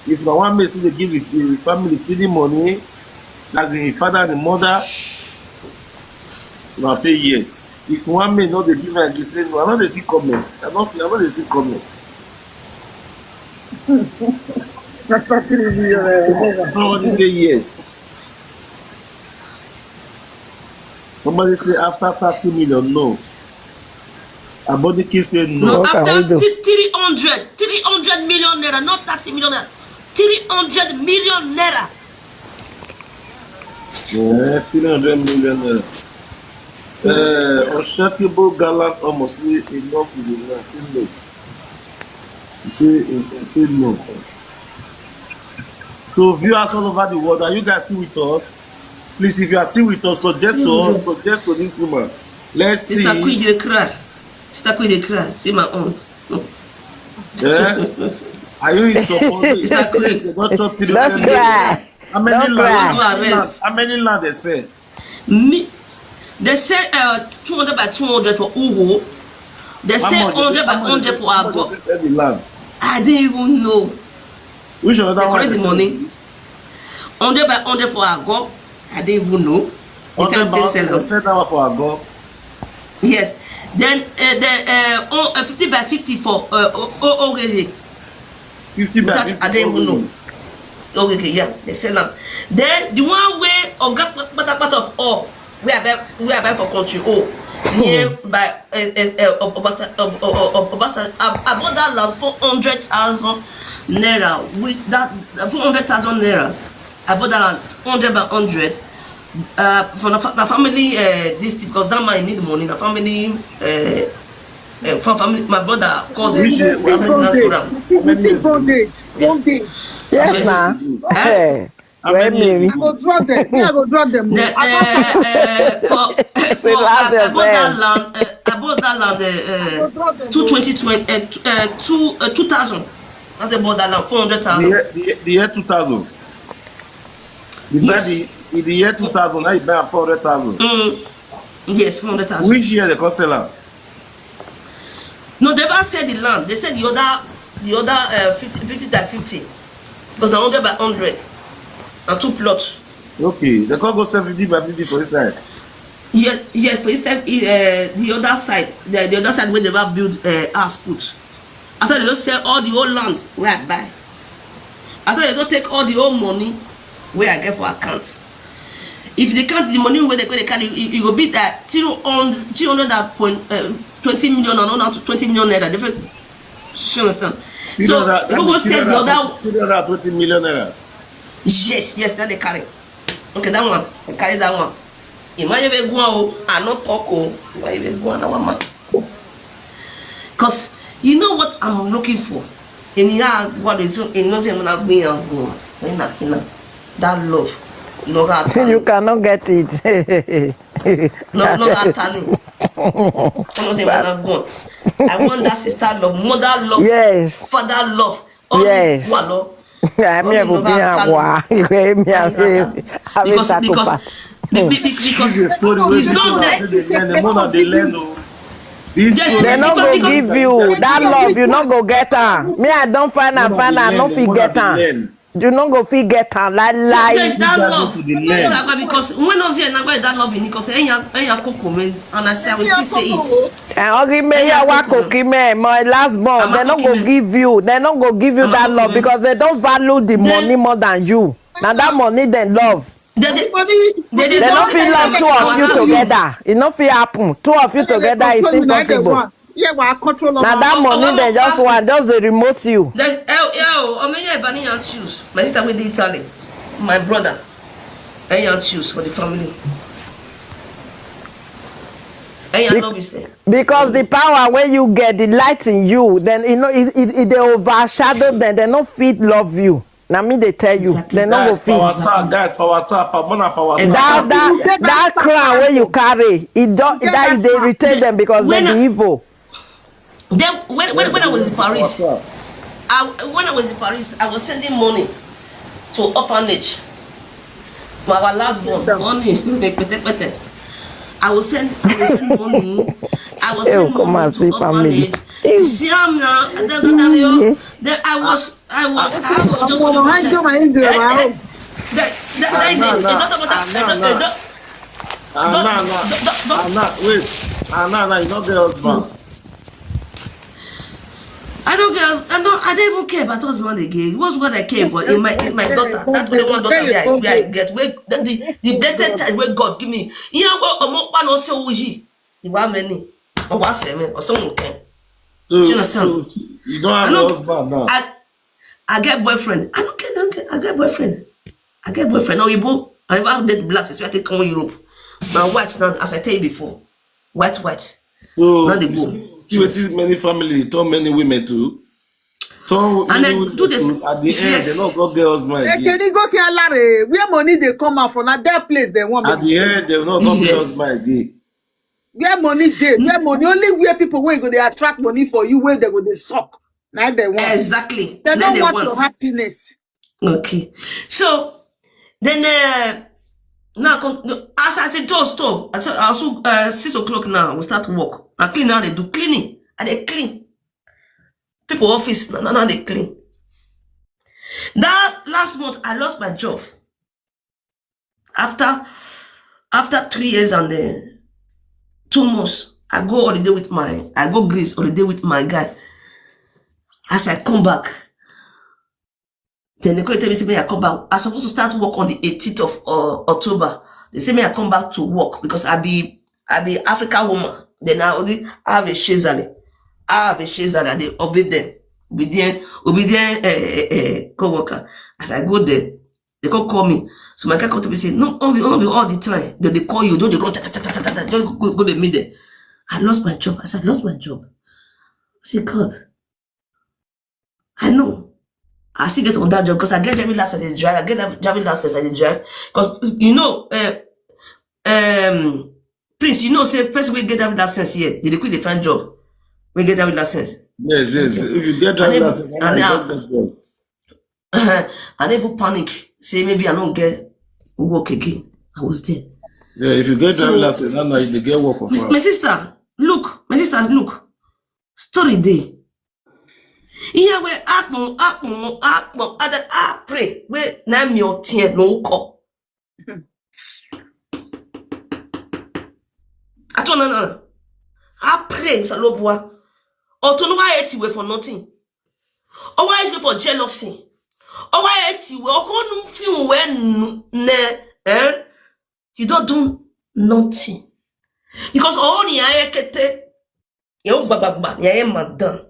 If na one make still dey give the the family feeding money, as the father and the mother, una say yes. If one make no dey give am, you say no. I no dey see comment. I no I no dey see comment. That's not really real. Somebody say yes. Somebody say after thirty million, no. Abodiki say no. No, What can after we do? thi- three hundred, three hundred million naira, not thirty million naira. three hundred million naira. Yeah, three hundred million naira. Uh, unshakable gallant almost say enough is enough. Say no. Say, say no. So viewers all over the world, are you guys still with us? Please, if you are still with us, suggest to us, suggest to this woman. Let's see. Sister Queen dey cry. Sister Queen dey cry. See my own. Eh? Are you in support? Sister Queen. They don't chop till Don't cry. How many Don't land? cry. How many land? How many land they say? Me, they say uh, two hundred by two hundred for Uwo. They How say much? hundred by How much? hundred for How much Ago. is every land? I didn't even know. Which other They one? collect They the say? Money. Hundred by hundred for Ago. I didn't even know. They Hundred tell by they hundred. sell They am. sell that one for Ago. Yes. Then uh, the uh, oh, uh, fifty by fifty for uh, oh, oh, okay. Fifty by That fifty. I didn't even know. Okay, okay, yeah, they sell am. Then the one way Oga Patapata of all, we are buy, we are buy for country. Oh, near by uh, uh, uh, Obasa, uh, uh, uh, Obasa, I, I bought that land for hundred thousand naira with that four hundred thousand naira. I bought that land hundred by hundred. Uh, for the, fa- the family, uh, this thing, because that man need money. The family, uh, uh, for family, my brother, cousin, Which is- You see that's that's bondage. program. You see bondage. Bondage. Yes, na. Hey, How well, many years maybe. I go draw them. Me, I go draw them. The, uh, uh, for Say for last I, I bought that yourself. land. Uh, I bought that land. Uh, uh, Go draw them. two twenty twenty. Uh, t- uh, two uh, two thousand. That's the bought that land four hundred The thousand. year, the year, the year two thousand. You buy Yes. the in the year two thousand. Now you buy am four hundred thousand. Mm. Yes, four hundred thousand. Which year they come sell am? No, they never sell the land. They sell the other, the other uh, fifty, fifty by fifty. Because na hundred by hundred and two plot. Okay, they come go sell fifty by fifty for inside. Yeah, yeah. For instance, uh, the other side, the, the other side where they never build uh, house put. After they just sell all the whole land where I buy. After they don't take all the whole money where I get for account. If they count the money where they go, they carry, it, it go be that two hundred, two hundred and point, uh, twenty million and not twenty million naira. Different. You understand? So you go sell the other. Two hundred and twenty million naira. Yes, yes, that they carry. Okay, that one. They carry that one. Imagine we go out and not talk. Oh, why we go on our man? Because you know what I'm looking for. In ya, what is in no say I'm not going out. When I can that love, no that You cannot get it. no, no that talent. I don't say I'm not going. I want that sister love, mother love, Yes. father love. All Yes. One love. Ami ẹ bò bí àwa ìwé mi àwé àwé Because because sakopa. be- be- be- because This is a story wey it's be not say that. na dey learn, more na dey learn o. This Yes, story Dem no because- go because- give you that love, you no go get am. Me, I don find am, more find na am, dey no learn, fit more na get dey am. learn. You no go fit get am, lie lie. Yes, that That love. go to the learn. Because when I say na that love in because enya enya koko men and I say I will still say it. And Ogi me ya wa koki me, my last born, dem no go give you, dem no go give you that love because dem don value the money more than you. Na that money dem love. They they Money. they Dem no fit love two of you together. E no fit happen. Two of you together is impossible. Yeah, we are control. Na that money dem just want, just dey remorse you. There's oh yeah oh, how many Evanian shoes? My sister with Italy, my brother, Eyan shoes for the family. Eyan love you say. Because the power wey you get, the light in you, then e no e e e dey overshadow dem. Dem no fit love you. Na me dey tell you, Exactly. dem no go Guys, power fit. tap, guys, power tap, power tap. That that that crown wey you carry, e don that is dey retain dem because dem be evil. Then when when, when I was in Paris, Power tap. I, when I was in Paris, I was sending money to orphanage. For our last born, money, pete, pete. I was send, I was send money. I was Hey, send come money and to see family. Orphanage. You see, I'm now. Then, then, then, you- then I was, I was, I was just. Ọmọ, ọmọ, hand your mind, Eh, eh, that, that, that is it. It's not about that. Ah, no, no. Eh, don't, Ah, don't, nah, nah. Don't, don't, don't. Ah, nah, wait. Ah, nah, nah, you not the husband. I don't care. I don't. I don't even care about husband again. What's what I care for? In my, in my daughter. That only one daughter wey I, wey I get. Wey the, the, the blessed child wey God give me. You know what? Ọmọ pa no se oji. Iwa many. Or what say me? Or someone can. So, Do you understand? So you don't have I a don't, husband now. I, I get boyfriend. I don't care. I don't care. I get boyfriend. I get boyfriend. Now Igbo. I never date black since I take come Europe. Now white now, as I tell you before, white white. So now they you go. See, see wetin many family turn many women to. Turn And many then women do this. To. At the end, Yes. They not go get husband again. Ekeni go ki alare. Where money they come out for? Now that place they want. At the end, they will not go get Yes. husband again. Where money dey? Where money? Only where people wey go dey attract money for you, where they go dey suck. Now they want. Exactly. They Then don't they want your want. happiness. Okay. So then uh, now come no, as I say door store. I said also uh, six o'clock now. We start work. I clean now. They do cleaning. And they clean. People office now. Now they clean. That last month I lost my job. After after three years and uh, two months, I go holiday with my I go Greece holiday with my guy. As I come back, then they go tell me say me I come back. I supposed to start work on the eighteenth of uh, October. They say me I come back to work because I be I be African woman. Then I only have a shezali. I have a shezali. They obey them. Obedient, obedient uh, uh, uh, co-worker. As I go there, they come call me. So my guy come to me say, no, only only all the time. They, they call you, don't they go ta ta ta ta ta ta, don't go go dey meet them. I lost my job. I said, I lost my job. I said, God, I know. I still get on that job because I get driving license I dey drive. I get that driving license I dey drive. Because you know, uh, um, Prince, you know, say person wey get driving license here, they dey quick dey find job. We get driving license. Yes, yes. If you get And driving then, license, and you then, don't get job. I never panic. Say maybe I don't get work again. I was there. Yeah, if you get So, driving license, now now you dey get work for my, my far. sister, look, my sister, look. Story day. Here we akpon, akpon, akpon, and I pray. We na me o tie no ko. Ato na na. I pray, Mister Lobua. Oto no why hate you for nothing. O why hate you for jealousy. O why hate you? O ko nu fi we nu ne. Eh? You don't do nothing. Because all the ayekete, you gbagbagba, you madam.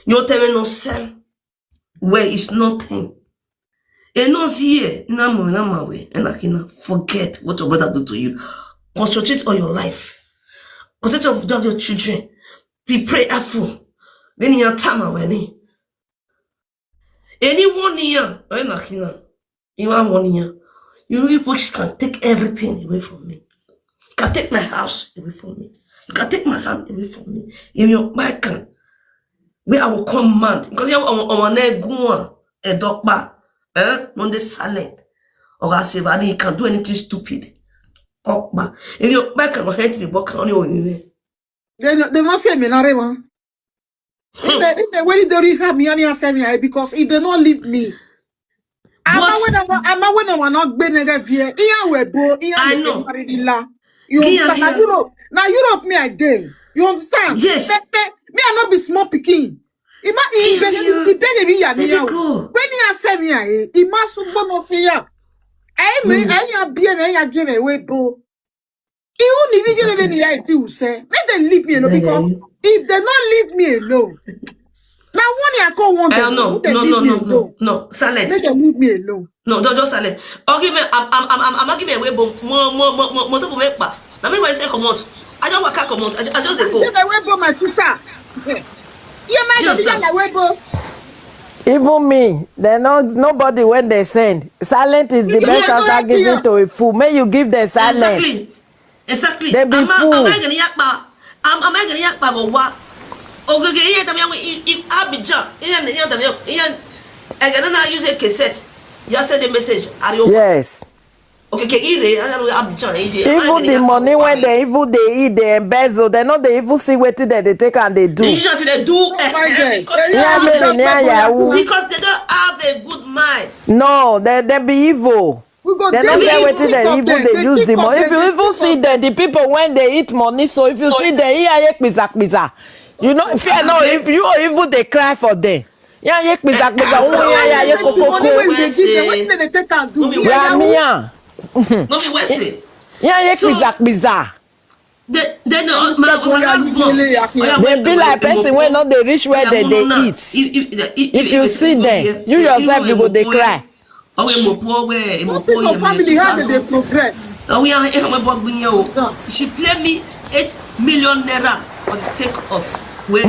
You tell me no sell. Where is nothing. And no see here, na mo, na my way, and I cannot forget what your brother do to you. Concentrate on your life. Concentrate on your children. Be prayerful. Then you time away. Anyone here, or in Akina, you want one here. You know, you can take everything away from me. You can take my house away from me. You can take my land away from me. In your back can, where I will command. Because you are on a good one, a dog bar. Eh? No, they silent. Or I say, but you can do anything stupid. Okpa. If your back can hurt the book, can only win. They no, they must say me not one. If they, if they really don't have me, any answer me, I, because if they not leave me, I'm not But when I'm, I'm not when I'm not going to get here. Here we go. Here I we know. Go. You Here, understand? Now here. Europe, now Europe, me I day. You understand? Yes. Me, me, me I not be small picking. Ima Here, ibe here. Ibe de bi ya Let ni it ya. Go. When you answer me, I ima sugbo no see ya. I me, Mm. I ya be me, I ya give me way bo. Ihu ni bi give me Exactly. ni ya iti use. Make them leave me alone. Yeah, yeah, because yeah. If they not leave me alone, now one I call one Eh, them, no, make them no, leave no, me no, no, alone. No. Silent. Make them leave me alone. No, just, just silent. Okay, man, I'm, I'm, I'm, I'm, I'm not giving away, but more, more, more, more, more people make pa. Now me when say come out, I don't want to come out. I, ju- I just dey go. Give away, bro, my sister. Yeah, my Just sister, stop. Like, wait, bro. Even me, they no nobody when they send. Silent is the You best don't answer help me given out. To a fool. May you give them silence. Exactly. Exactly. They be Ama fool. Ama gani yakpa. Am ama gani yakpa bo wa. Ogege iye tabi yawe i i Abidjan. Iye ne iye tabi yawe iye. Egana na use a cassette. Ya send a message. Are you Yes. Okay, ke ire, I don't know, Abidjan, ire. Even the money when they even dey eat, they embezzle, they no dey even see wetin dem dey take and dey do. Decision to dey do. Eh, Fine, eh, then. because They Yeah, have maybe Abidjan near people, Yahoo. they because they don't have a good mind. No, they they be evil. We go They dey no with get the wetin people they of even them. dey They use take the of money. them. If you They even take see of them, the people when they eat money, so if you see them, yeah, yeah, kpiza kpiza. You know, fear no. If you or even dey cry for them, yeah, yeah, kpiza kpiza. Oh, yeah, yeah, yeah, Wetin the money kokoko. wey we dey give them, wetin dem dey take am do? Mommy, We where Yeah, are me yeah. Mommy, where say? Yeah, yeah, So- kpiza kpiza. Then, then uh, my, my Oya, last born. Oya, Oya, They when be we like go person go- wey no dey reach where Oya, they no, dey no, no. eat. If, if, If you see them, you yourself, you go dey cry. Owe mo po, owe mo Nothing po for ye family, how they me. Dey progress? Owe ya e mo bo gbin ye o. No. She play me eight million naira for the sake of when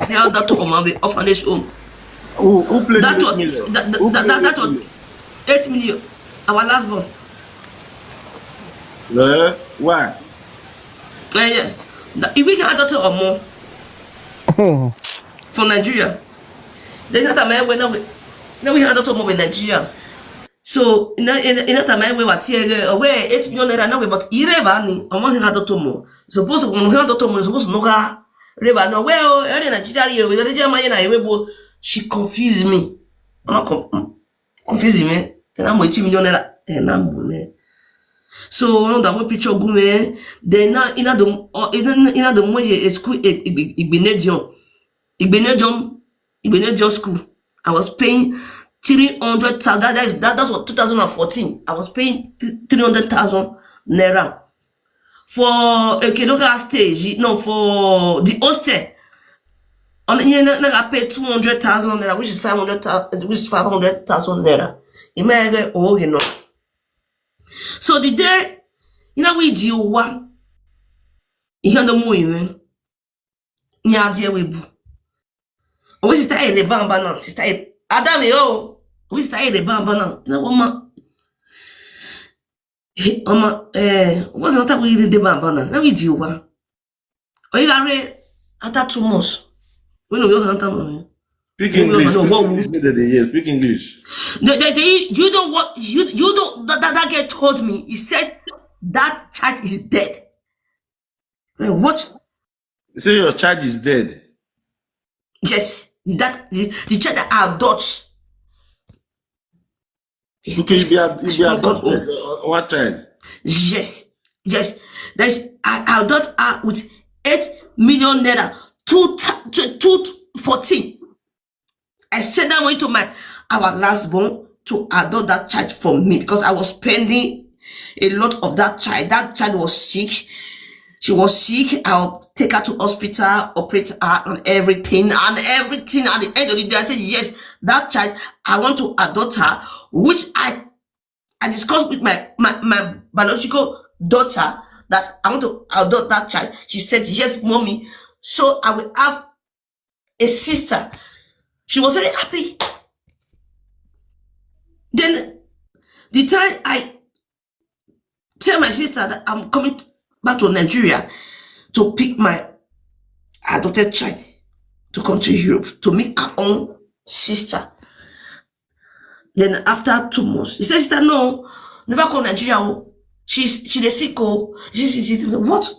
they are that to come of the orphanage home. Who, who played That eight was million? that, that, Who that, played that eight was million? Eight million. Our last born. Eh? Why? Eh, yeah. Na- If we can adopt or more from Nigeria, then not a man when now we now we can adopt more in Nigeria. So in that in, in that time we were here away eight million naira now, but ireba ni omo he adopt more. Suppose we he adopt more, suppose no ga reba no well any Nigeria here we don't jam na ewe bo. She confused me. I'm not com- confused me. And I'm eighteen million naira. And I'm So one of the picture go me. Then now in the uh, in the in the way school Igbinedion, Igbinedion, Igbinedion school. I was paying three hundred thousand. That, that is that, that's what two thousand and fourteen. I was paying three hundred thousand naira for a Kedoka stage. No, for the hostel. On the end, I pay two hundred thousand naira, which is five hundred, which is five hundred thousand naira. Imagine, oh, you know. So the day, you know, we do what? You know, the more you, you are there with. Oh, sister, eh, the bamba now. Sister, eh, Adam, yo. We sister, eh, the bamba now. You know, woman. Hey, Oma, eh, what's the time we did the bamba now? Now we do what? Oh, you are after two months. We know we don't have time. Speak Maybe English. no, Speak what English. Make dem dey hear. Speak English. They, they, they, you don't what you you don't that, that, that guy told me. He said that child is dead. Like, what? Say your child is dead. Yes, that the, the child that I adopt. Is Okay, if you dead. are if you are adopted uh, one child. Yes, yes. There's I, I adopt her with eight million naira, two two fourteen. I sent that money to my our last born to adopt that child for me because I was spending a lot of that child. That child was sick. She was sick. I'll take her to hospital, operate her and everything and everything. At the end of the day, I said yes. That child, I want to adopt her, which I I discussed with my my, my biological daughter that I want to adopt that child. She said yes, mommy. So I will have a sister. She was very happy. Then the time I tell my sister that I'm coming back to Nigeria to pick my adopted child to come to Europe to meet her own sister. Then after two months, he said, "Sister, no, never come Nigeria. Oh. She's she dey sick. Oh, she, she, she, what?"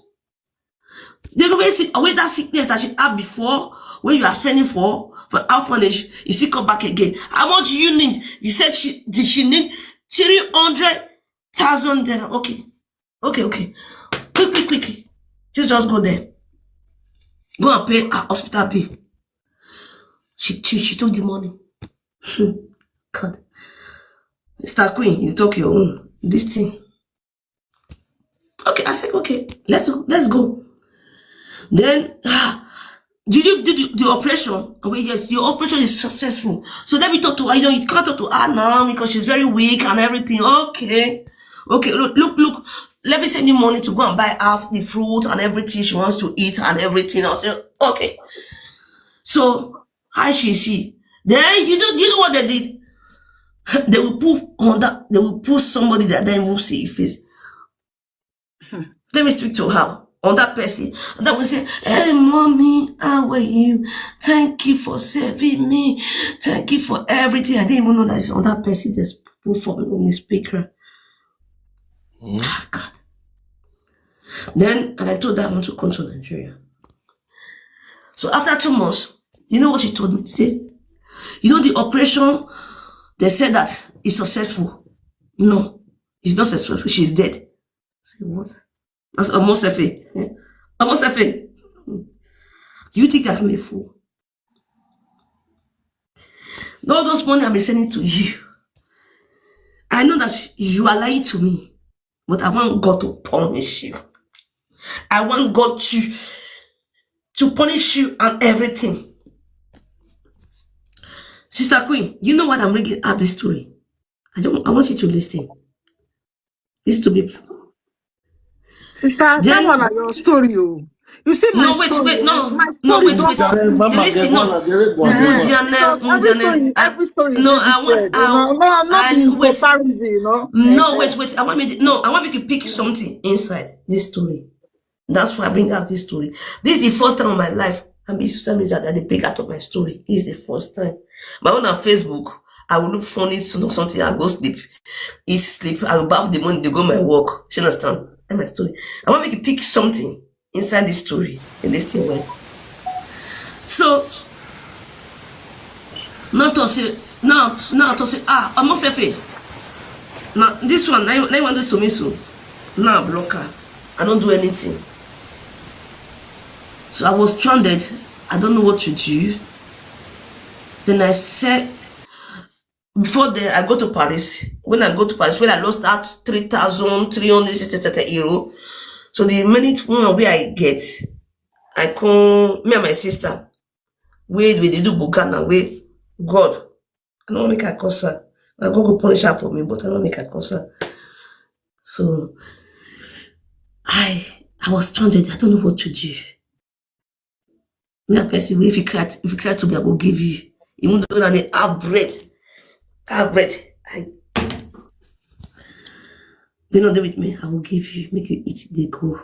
Then we see away that sickness that she had before, when you are spending for for orphanage, you still come back again. How much do you need? He said she did she need three hundred thousand naira. Okay, okay, okay. Quick, quick, quick. You just go there. Go and pay her hospital bill. She she, she took the money. Hmm. God. Mister Queen, you talk your own. This thing. Okay, I said, okay, let's let's go. Then ah, did you do the, the operation? Okay, yes, the operation is successful. So let me talk to her. You know, you can't talk to her now because she's very weak and everything. Okay. Okay, look, look, look. Let me send you money to go and buy her the fruit and everything she wants to eat and everything. I'll say, okay. So how she see? Then you know, you know what they did? They will put on that. They will put somebody that then will see your face. Let me speak to her on that person. And that will say, "Hey, mommy, how are you? Thank you for saving me. Thank you for everything." I didn't even know that it's on that person that's put for me in the speaker. Ah, God. Then, and I told her I want to come to Nigeria. So after two months, you know what she told me? She said, you know, the operation, they said that it's successful. No, it's not successful. She's dead. I said, what? That's almost a faith. Almost a faith. Do you think I'm a fool? All those money I've been sending to you, I know that you are lying to me, but I want God to punish you. I want God to, to punish you and everything. Sister Queen, you know what I'm bringing up this story. I don't. I want you to listen. This to be. Sister, that one na your story o. You see my No, wait, story, wait, no, my no, story wait, don wait. Mama, Listen, get no. one, get one, get one. Because Mdiane, every story, Mdiane, I, every story no, is I want, different. I, No, no, no I, be wait. comparison, you know. No, wait, wait. I want me, no, I want me to pick something inside this story. That's why I bring out this story. This is the first time in my life I be social media that they bring out of my story. This is the first time. My own on Facebook, I will look funny, so something, I go sleep, eat, sleep. I will bath the money, they go my work. You understand? That's my story. I want me to pick something inside this story and this thing well. So now to say now now to say ah, I'm not safe. Now this one, now, now you want to do to me so. Now I block her. I don't do anything. So I was stranded. I don't know what to do. Then I said, before then, I go to Paris. When I go to Paris, when I lost that three thousand three hundred sixty euro. So the minute one where I get, I call me and my sister. Where we dey do Bugana, where God, I don't make her curse her. I go go punish her for me, but I don't make her curse her. So I I was stranded. I don't know what to do. Me a person wey if you cry, if you cry to me, I go give you. Even though na the half bread, half bread, I you no dey with me, I will give you, make you eat, they go.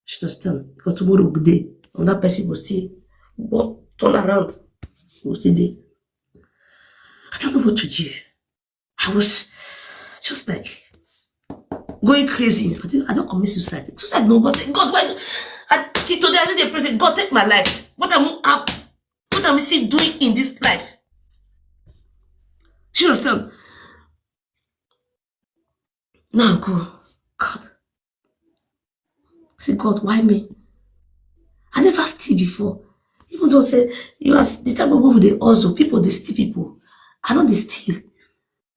She understand? Because tomorrow go dey, another person will still go turn around, will still dey. I don't know what to do. I was just like going crazy. I don't, I don't commit suicide. Suicide no, God, say, God, why? I, till today, I just dey pray, say, God, take my life. What am I, what am I still doing in this life? She understand? Now go, God. Say, God, why me? I never steal before. Even though say you are the type of people they also people they steal people. I don't they steal.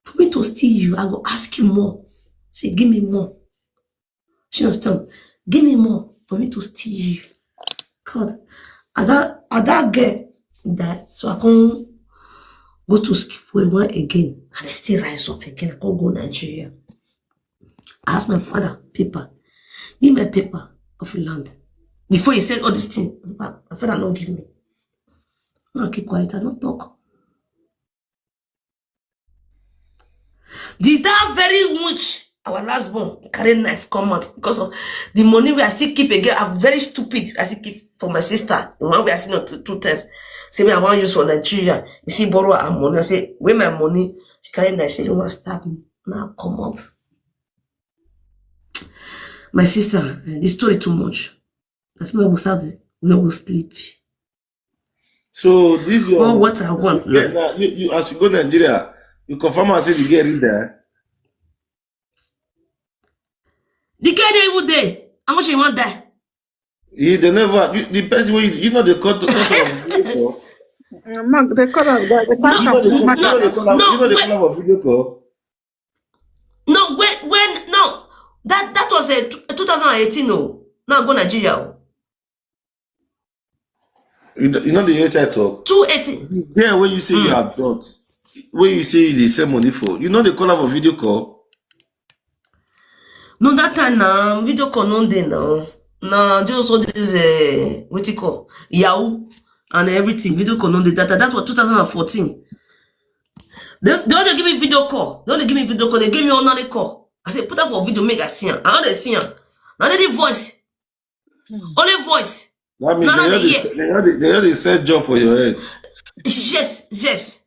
For me to steal you, I go ask you more. Say, give me more. She understand? Give me more for me to steal you. God, as that as that girl die, so I can't go to skip where one again, and I still rise up again. I can't go Nigeria. I ask my father paper, give me paper of land. Before he said all this thing, my father not give me. I keep quiet. I don't talk. Did that very witch, our last born, carry knife come out because of the money we are still keep again? I'm very stupid. I still keep for my sister. The one we are still not two, two times. Say me, I want use for Nigeria. You see, borrow her money. I say, where my money? She carry knife. She don't want stab me. Now come out. My sister, eh, this story too much. That's why we start. We will sleep. So this your All what I want. Yeah, now you, you as you go Nigeria, you confirm and say the girl in there. The girl dey even dey. How much you want die? He they never you, the person where you, you know they cut to cut off video call. Uh, Mark, they call am, they, they You catch know they am. call, you know they call am, No, you know they wait. call am for video call. No, when when no, that that was a t- two thousand eighteen. Oh, now go Nigeria. Oh. You, know- you know the H I talk. Two eighteen. There where you say you are dot, where you say they send money for. You know they call am for video call. No, that time now video call no dey now. Now just all this uh, what you call Yahoo and everything. Video call no dey that time. That was two thousand and fourteen. They they only give me video call. They only give me video call. They give me ordinary call. I say put up for video make I see am. I no dey see am. Na only voice. Only voice. That means No, no, they, no, already, yeah. they, already, they already set job for your head. Yes, yes.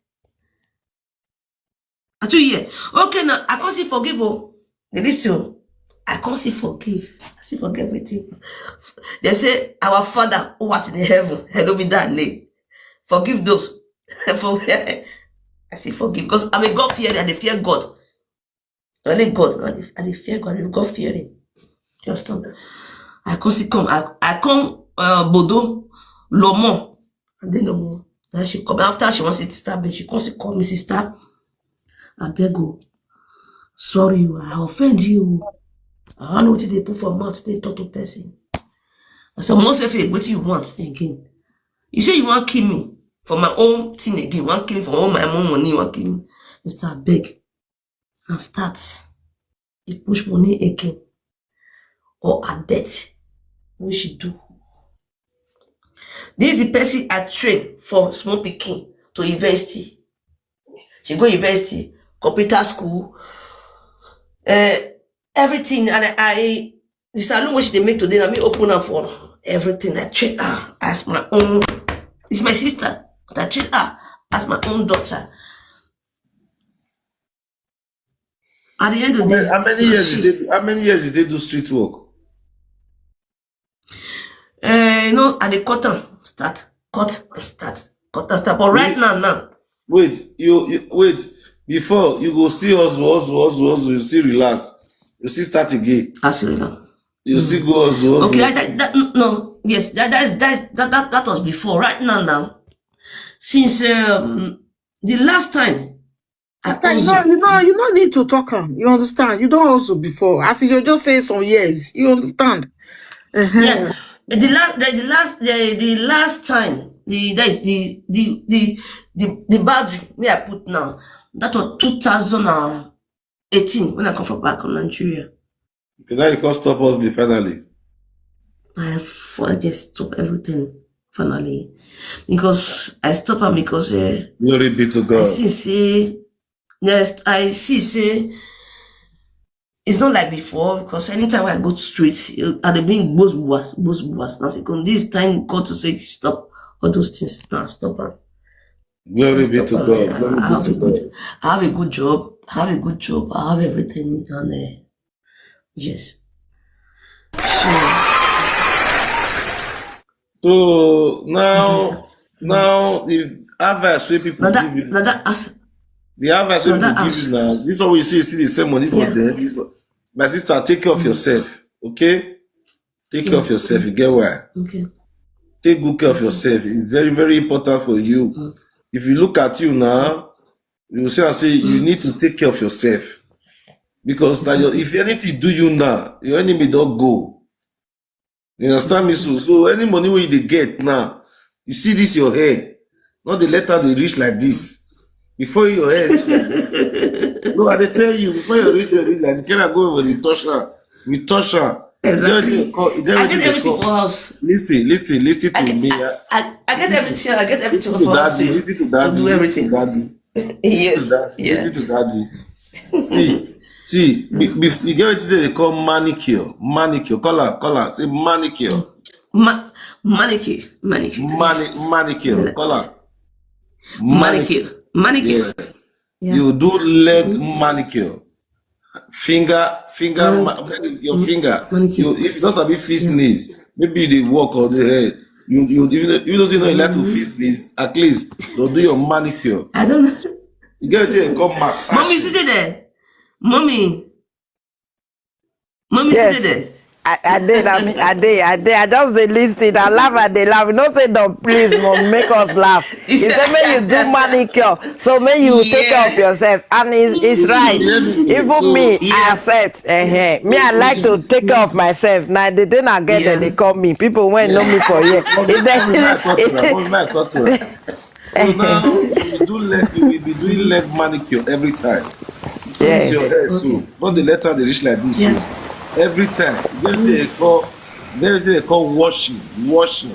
I too hear. Okay, now I can't see forgive oh. The list you. I can't still forgive. I still forgive everything. They say, "Our Father who art in heaven, hallowed be thy name. Forgive those." For I say forgive because I'm a God fearing. I dey fear God. Only God. I dey, I dey fear God. I'm God fearing. Just stop. I come see come. I, I come uh, Bodo Lomo. And then no more. Now she come after she wants to start, but she comes to call me sister. I beg you. Sorry, I offend you. I don't know what they put for mouth. They talk to person. I said, "Most of it, what you want again? You say you want kill me for my own thing again. You want kill me for all my own money. You want kill me." Mister Beg and start. He push money again or a debt. What she do? This is the person I train for small picking to university. She go university, computer school, uh, everything. And I, I the salon which they make today, let me open up for everything. I treat her as my own. It's my sister, but I treat her as my own daughter. At the end of the day, How many years did they? How many years did they do street work? Uh, you know, at the cut and start, cut and start, cut and start. But right now, now, Wait, you, you wait. Before you go still hustle, hustle, hustle, hustle. You still relax. You still start again. Actually, now. You still go hustle, hustle. Okay, I, that, that, no, yes, that that's, that, that that that was before. Right now, now, since um, the last time I Sister, you hustle, know, you know, you no need to talk am. You understand? You don hustle before. As you just say some years, you understand? Uh-huh. Yeah, the last, the, the last, the, the last time, the that is the the the the the bag me I put now. That was two thousand and eighteen when I come from back from Nigeria. Okay, now you can stop us finally. I f- I just stop everything finally because I stop am because uh, Glory be to I God. see say yes I see say it's not like before because anytime I go to streets, I dey bring boss boss boss boss. Now second this time God to say stop all those things. Now stop am. Glory be to Stop am. God. I, Glory I have be a to good, God. I have a good job. I have a good job. I have everything and uh, yes. So So now, now the advice wey people now give that you, now that as the advice now wey that people give as you now, this one we see, see the same money for yeah. Them. This one, my sister, take care of yourself, okay? Take care of Mm, yourself. You get why? okay. Take good care of Okay. Yourself. It's very, very important for you. Mm, If you look at you now, you will see and say you mm, need to take care of yourself because that your, exactly. If anything do you now, your enemy don't go. You understand me? So, so any money wey you dey get now, you see this your hair, not the letter they reach like this. Before your hair reach like this, no, I dey tell you, before your reach, your reach like this, can I go over the touch her? We touch her. There Exactly. they call, there I wetin get they everything call. For house. Listen, listen, listen I to get me. I, I, I get listen to, everything. I get everything listen for to for house daddy. to Listen to to daddy. Do Listen to everything. Daddy. Listen to Yes. Daddy. Yeah. Listen to Daddy. See, see, be, be, you get wetin they call manicure, manicure. Call her, call her. Say manicure, Ma- manicure, manicure, mani, manicure. Call her, manicure. Manicure, manicure. Yeah. Yeah. You do leg manicure, finger, finger, Mm, ma- your finger. Manicure. You, if you don't have fist Yeah. Knees, maybe they work or the hair. You, you, you, you don't see no like to fist knees. At least they'll do your manicure. I don't know. You get it, come massage. Mommy, sit there. Mommy. Mommy, sit Yes. there. I, I did. I mean, I did. I did. I just dey listen. I laugh and they laugh. You know, say don't please, mom, make us laugh. You say make you do manicure, so make you take care of Yeah. Yourself, and it's, it's right. Let me see. Even So, me, I Yeah. accept. Eh, eh. Me, I like to take care of myself. Now the thing I get, then they Yeah. Call me. People when know Yeah. me for here. Mommy, If they, mommy, may I talk to her? Mommy, may I talk to her? So now you do leg, you will be doing leg manicure every time. Finish your Yes. hair so. Okay. Not the letter they reach like this. Yeah. So every time, there's a call, there's a call washing, washing,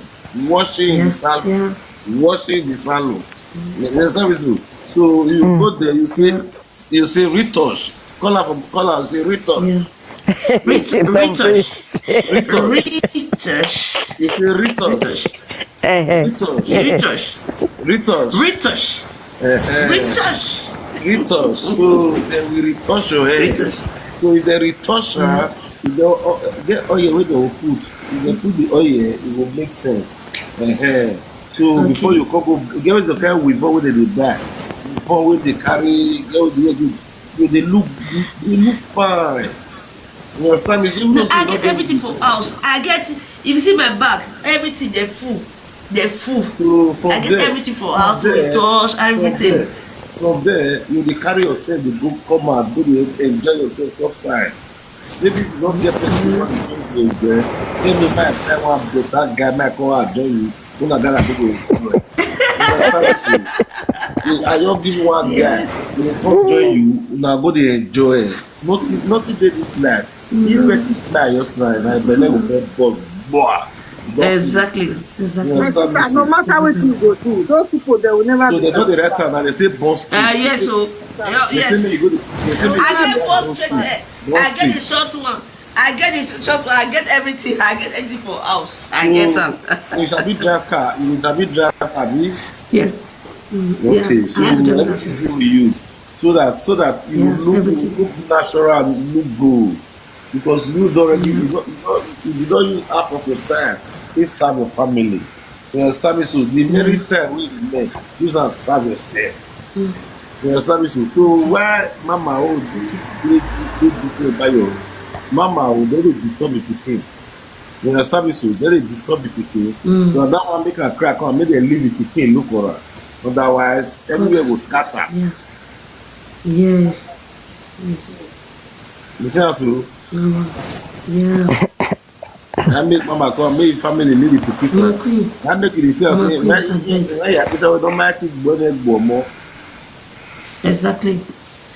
washing in the Yes. salon, Yeah. washing the salon. You understand me? So, so you go there, you say, you say retouch. Call her from, call her, say retouch. Yeah. Ret- Don't retouch. please. Retouch. Retouch. You say retouch. Retouch. Eh, eh. Retouch. Retouch. Retouch. Retouch. Eh, eh. Retouch. Retouch. So they will retouch your hair. Retouch. So if they retouch her, If dem, uh, get oil wey dem go put, if dem put the oil, e go make sense. Uh-huh. So before you come go, e get the kind weave wey dem dey buy, weave wey dey carry, get the way you, you dey look, you dey look fine. You understand me? Even though I get everything for house. I get, if you see my bag, everything dey full. Dey full. So from I get there, everything for house, from there, touch, from everything. There, from there, you dey carry yourself, dey go come out, go dey enjoy yourself sometimes. Maybe if you don't get person wey you dey enjoy, say me my friend one better guy, my come out join you. Una gonna go dey enjoy. You understand me? So, I just give one guy, yes, he come join you, una go dey enjoy. Nothing, nothing dey this life. If person smile, just smile, na belle go come burst. Boah. Exactly, exactly. You understand me? No matter what you go do, those people, they will never. So be they don't dey write am, and they say burst. Ah, yes, so. They say me you go dey, they say me I get burst straight. I get the short one. I get the short one. I get everything. I get everything for house. I get them. You sabi drive car. You sabi drive, abi? Yeah. Okay, so everything dey with you, so that, so that you look, look natural, look good, because you don already, you don, you don, you don use half of your time take serve your family. You understand me? So the very time wey you remain, use am serve yourself. You understand me? So, so why mama own dey, dey, dey different by your mama own, don dey disturb the pikin. You understand me? So they dey disturb the pikin. So that one make her cry, come make dem leave the pikin look for her. Otherwise, everywhere go scatter. Yeah. Yes. Yes. You see am so? Yeah. That make mama come, make family leave the pikin for her. That make you dey see am say, when you are Peter, we don't mind it, but then go more. Exactly.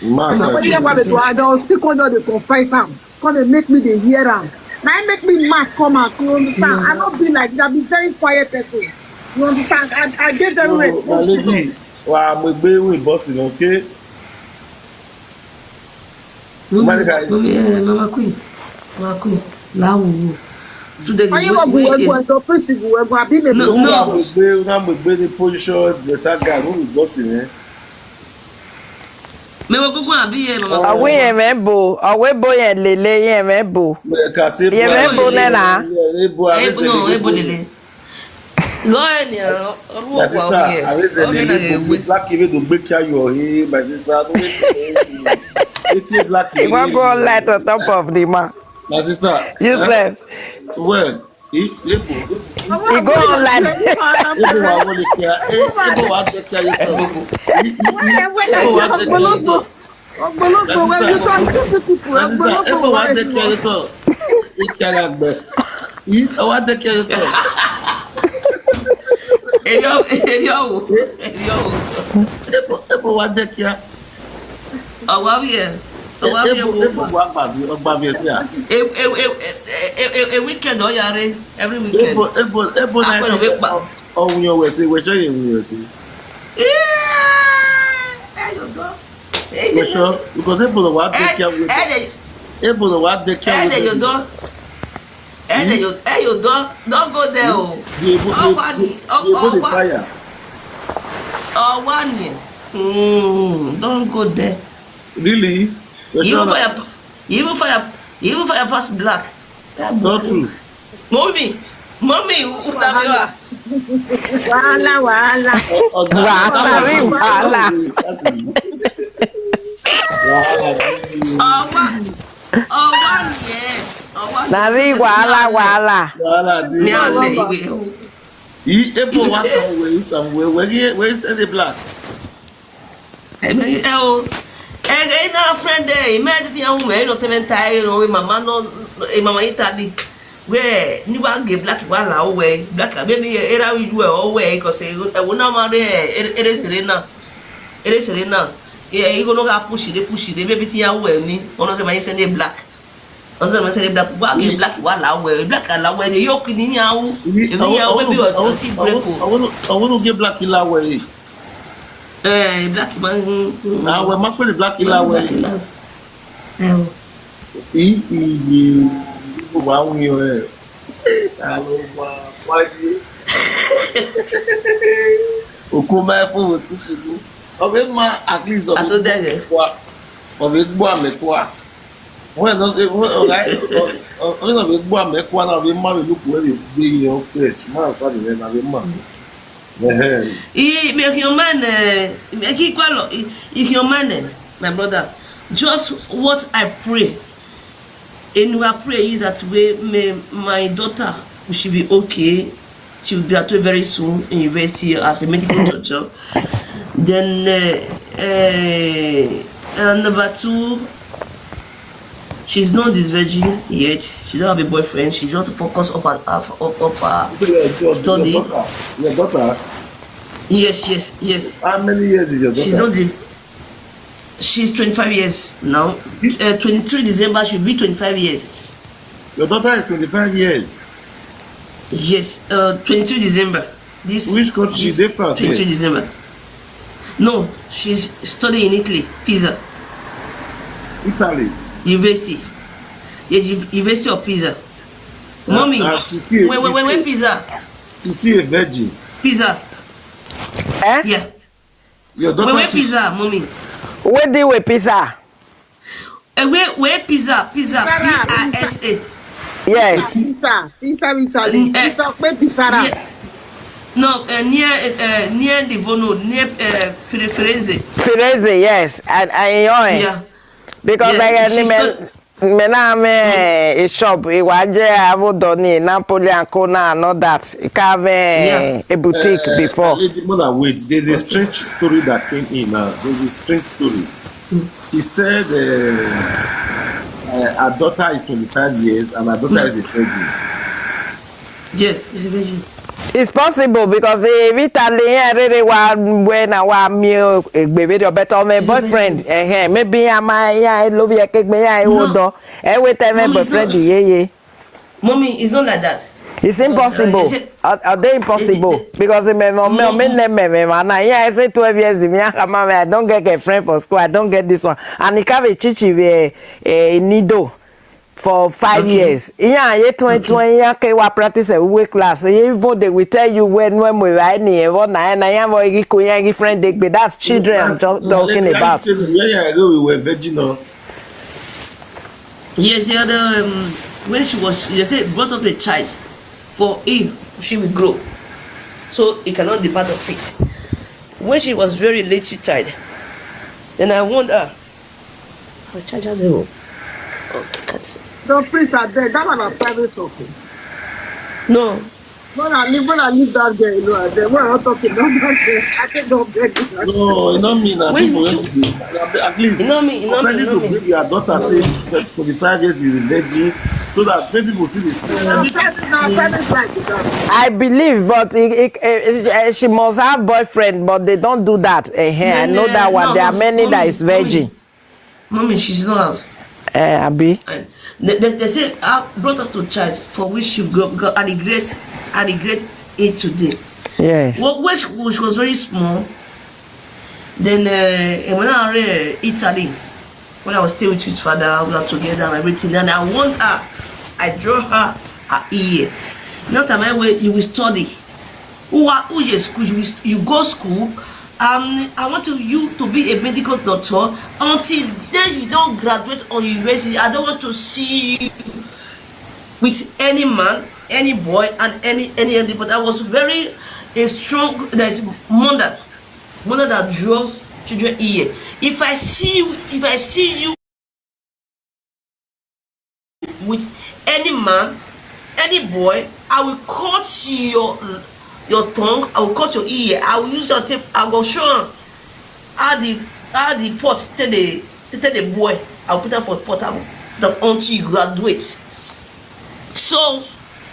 Master, when you go, I don still come down dey confess am. Come dey make me dey hear am. Na im make me mad come out. You understand? I no be like that. I be very quiet person. You understand? I, I dey very responsible. My lady, wa mo gbe we boss in, okay? Mama, eh, Mama Queen, Mama Queen, lawo. Today, onye go gbuwe gbuwe, so prisi gbuwe gbuwe, abi me no, no. Una mo gbe, una mo gbe the position, better guy, who we boss in, eh? Me wo gugu abi ye, Mama. Ọwọ́ yẹn mẹ́ bò, ọwọ́ ebo yẹn lélẹ̀ yẹn mẹ́ bò. Yẹn mẹ́ bò nẹ́nà. Ebo, no, ebo lélẹ̀. Go ahead, yeah. My sister, I raise a lele to black even to break your head, my sister. Don't wait for me. Black. You wan go on light on top of the man. My sister. You sef. Well, he go on light. Ebo wa wole kia. Ebo wa de kia yeto. Ebo wa de kia yeto. Ogbologbo, when you talk to people, my sister, ogbologbo, ebo wa de kia yeto. Ikiala gbe. Ebo wa de kia yeto. Eyo, eyo, eyo. Ebo, ebo wa de kia. Ọwa wie. Ọwa wie. Ebo, ebo wa gba bi, ogba bi sia. E, e, e, e, e, e, weekend, oyare, every weekend. Ebo, ebo, ebo na. Ohun yo we se, we so ye ohun yo se. Eh, eh, you go. Eh, you go. Because ebo no wa de kia we. Eh, eh, ebo no wa de kia we. Eh, you go. Eh, you, eh, you don, don go there, oh. The ebo, the ebo, the ebo dey fire. Oh, one year. Mm, don go there. Really? You even fire, you even fire, you even fire pass black. Not true. Mommy, mommy, who that be wa? Wahala, wahala. Wahala, wahala. Wahala. Oh, one, oh, one year. Oh, one. Na the wahala, wahala. Wahala dey. Me and the way. He ebo wa somewhere, somewhere. Where he, where is the black? Eme, eh, oh. Eh, eh, na friend, eh, eme, edi ti ya wu me, no te me nta, eh, no, eh, mama, no, eh, mama Italy. We, ni wa ge black wa la, oh, we, black, maybe, eh, era wi ju, eh, oh, we, 'cause, eh, eh, wo na ma re, eh, ere sere na. Ere sere na. Eh, you go no ga push it, push it, maybe ti ya wu me, ono se ma send black. Ọsọ ma send black, wa ge black wa la we, black la we, de yo kini ya wu. Emi ya wu, maybe o ti break o. I want to get black la we. Eh, black man. Na we ma pe black la we. Eh, o. I, i, i, wa wu yo, eh. Alo wa, wa ye. Oko ma fo we ku se ku. Obe ma at least obe. Atodere. Wa. Obe gbo ame kwa. When not say, when, okay, when not be go and make one of the man look where they be your face. Man, sorry, then I be man. Eh, He, he human, uh, he, he, he human, eh, my brother. Just what I pray. And we are praying that way, may my daughter, she be okay. She will be at home very soon in university as a medical doctor. Then, uh, uh, and number two, she's not this virgin yet. She don't have a boyfriend. She just focus of her, of, of her your, your, study. Your daughter, your daughter, Yes, yes, yes. How many years is your daughter? She's not the. She's twenty-five years now. Uh, twenty-three December should be twenty-five years. Your daughter is twenty-five years. Yes, uh, twenty-three December. This Which country this is France? twenty-three December. No, she's studying in Italy, Pisa Italy. University. Yeah, U- University of Pisa. Mommy, Uh, she's still, wait, wait, she's wait, wait, still, Pisa, she's still a virgin. Pisa. Eh? Yeah, Your wait, daughter wait, is Pisa, mommy. Wetin wey pizza? Eh, wait, wait, Pisa, Pisa, Sarah, P I S A. Yes. Pisa, Pisa Italy. Mm, eh, Pisa, where Pisara? Yeah. No, uh, near uh, near Livorno, near uh, Fire- Firenze. Firenze, yes. And and Ion. Yeah. Because Yeah, I she any men stu- men am a shop. Iwaje Avodoni, Napoli and Kona and all that. It have Yeah. a boutique Uh, before. Lady Mona, wait. There's a strange story that came in now. There's a strange story. He said uh, uh, her daughter is twenty-five years and her daughter is a virgin. Yes, it's a virgin. It's possible because the Vitaly really wa when I wa mi egbevere but on my boyfriend. Eh, maybe I'm a ya love ya kegbe ya ewodo. Eh, wait time my No, it's boyfriend not. Yeah, yeah. Mommy, it's not like that. It's impossible. Is it- Are, are they impossible? It- it- Because me me me No. me me me man. Yeah, I say twelve years. Me I don't get girlfriend for school. I don't get this one. And he have a chichi with a nido for five Okay. Years. Yeah, ye twenty twenty. Yeah, ke wa practice a week class. Even they will tell you when when we were any ever na na ya mo igi ko ya igi friend they be that's children I'm just talking about. Yeah, yeah, I go with virgin. Oh. Yes, the other um, when she was, they say brought up a child for him, she will grow, so he cannot depart of it. When she was very little child, then I warned her. My charger level. Oh, that's No, please, I beg. That one a private talking. No, When I leave, when I leave that girl alone, I beg. When I'm talking about that girl, I can't don't beg you. No, you know me now. When People you- wey be- at least you know me, you know me, ready you know to me. bring your daughter say twenty-five years is a virgin, so that many people see the same. Now, private, now, private life is that. I believe, but it, it, it, it, she must have boyfriend, but they don't do that. Eh, eh, I Then, know uh, that one. No, There are mommy, many that mommy, is virgin. Mommy, mommy, she's not. Eh, Abi. Uh, they, they, they say I brought up to church for which she got, got I regret, I regret it today. Yes. Well, when she, when she was very small, then uh, when I was in Italy, when I was staying with his father, we were together and everything. And I want her, I draw her, her ear. Not a my way you will study. Who are who you school? You, will- you go school. Um, I want to, you to be a medical doctor. Until then, you don't graduate on university. I don't want to see you with any man, any boy, and any any anybody. I was very a strong. There's mother, mother that draws children here. If I see you, if I see you with any man, any boy, I will cut your your tongue. I will cut your ear. I will use your tape. I will show am how the how the pot take the take the boy. I will put am for pot. I will, the until you graduate. So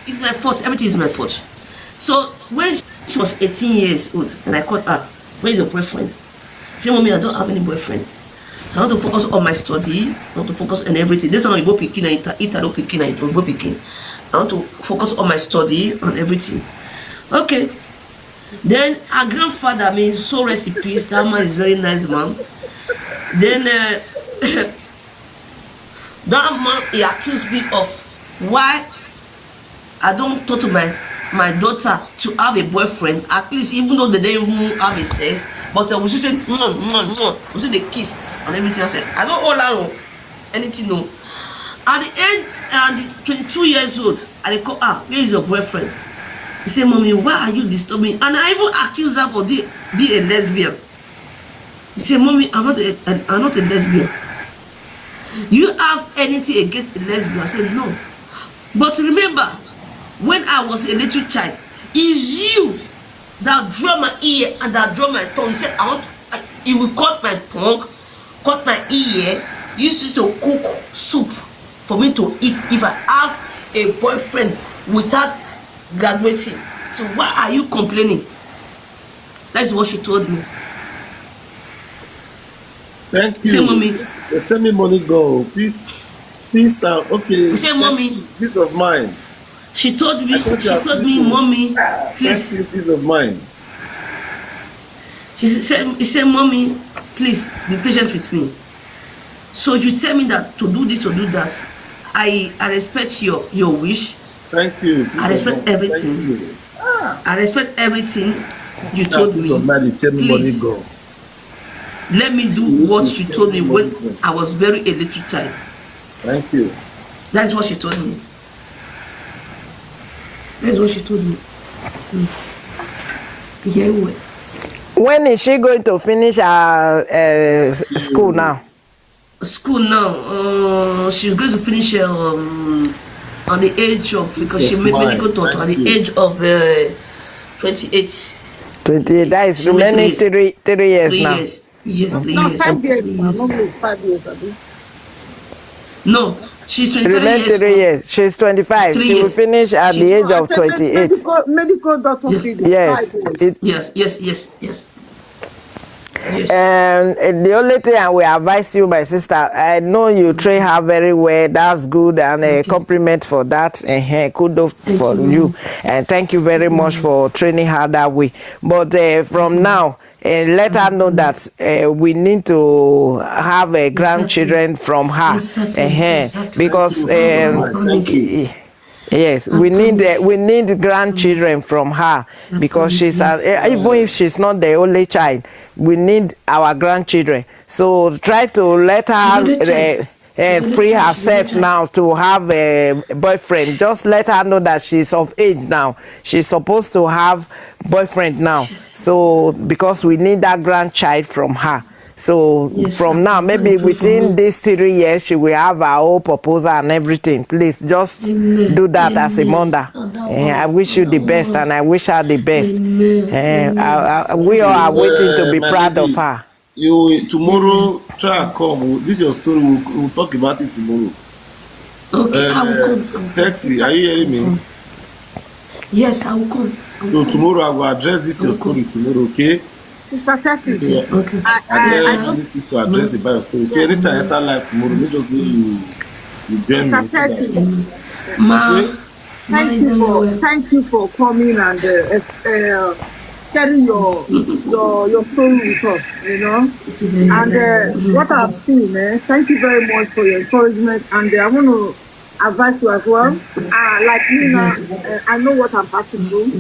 it's my fault. Everything is my fault. So when she was eighteen years old, and I called her, "Where is your boyfriend?" She said, "Mommy, I don't have any boyfriend. So I want to focus on my study. I want to focus on everything." This one, you go picking and Italo picking and you go picking. I want to focus on my study and everything. Okay. Then her grandfather, I mean, so rest in peace. That man is very nice man. Then uh, that man, he accused me of why I don't talk to my my daughter to have a boyfriend. At least, even though they don't even have a sex, but uh, we should say, "Mwah, mwah, mwah." We should they kiss and everything. I said, "I don't hold her on anything, no." At the age, at the twenty-two years old, I dey call, "Ah, where is your boyfriend?" He say, "Mommy, why are you disturbing?" And I even accuse her for the, being a lesbian. He say, "Mommy, I'm not a, I'm not a lesbian. Do you have anything against a lesbian?" I said, "No." But remember, when I was a little child, it's you that draw my ear and that draw my tongue. You said, "I want," you will cut my tongue, cut my ear, use it to cook soup for me to eat if I have a boyfriend without graduating. So why are you complaining?" That's what she told me. Thank you. Say, "Mommy." They send me money go. Please, please, uh, okay. Say, "Mommy." Peace of mind. She told me, she told me, "Mommy, please." Thank you, peace of mind. She said, she said, "Mommy, please be patient with me. So you tell me that to do this, to do that. I, I respect your, your wish. Thank you. I respect everything. I respect everything you told me. Peace of mind, you tell me money go. Let me do what you told me when I was very a little child." Thank you. That's what she told me. That's what she told me. Mm. Yeah, well. When is she going to finish her uh, school now? School now, uh, she's going to finish um, on the age of, because she made medical doctor at the age of uh, twenty-eight. Twenty-eight. That is remaining three, three years now. Yes, three years. Five years now. No, no, five years. No, she's twenty-five years. Three years. She's twenty-five. She will finish at the age of twenty-eight. Medical, medical doctor. Yes. Yes, yes, yes, yes. Yes. And uh, the only thing I will advise you, my sister, I know you train her very well. That's good, and a compliment for that. And uh, kudos for you. And thank you very much for training her that way. But uh, from now, uh, let her know that uh, we need to have uh, grandchildren from her. Exactly. Because um, yes, we need uh, we need grandchildren from her because she's uh, even if she's not the only child, we need our grandchildren. So try to let her uh, uh, free herself now to have a boyfriend. Just let her know that she's of age now. She's supposed to have boyfriend now. So because we need that grandchild from her. So from now, maybe within these three years, she will have her own proposal and everything. Please just do that as a mother. Eh, I wish you the best and I wish her the best. Eh, I, I, we all are waiting to be proud of her. You tomorrow try and come. We'll, this is your story. We'll, we'll talk about it tomorrow. Okay, I will come. Taxi, are you hearing me? Yes, I will come. So tomorrow I will address this your story tomorrow, okay? Mister Tessie, okay. I, I, I don't need to address the Bible story. So anytime I enter live tomorrow, make just you you join me. Mister Tessie, ma, thank you for thank you for coming and uh, uh, sharing your your your story with us. You know, and uh, what I've seen, eh, thank you very much for your encouragement. And uh, I want to advise you as well. Uh, like me now, uh, I know what I'm passing through.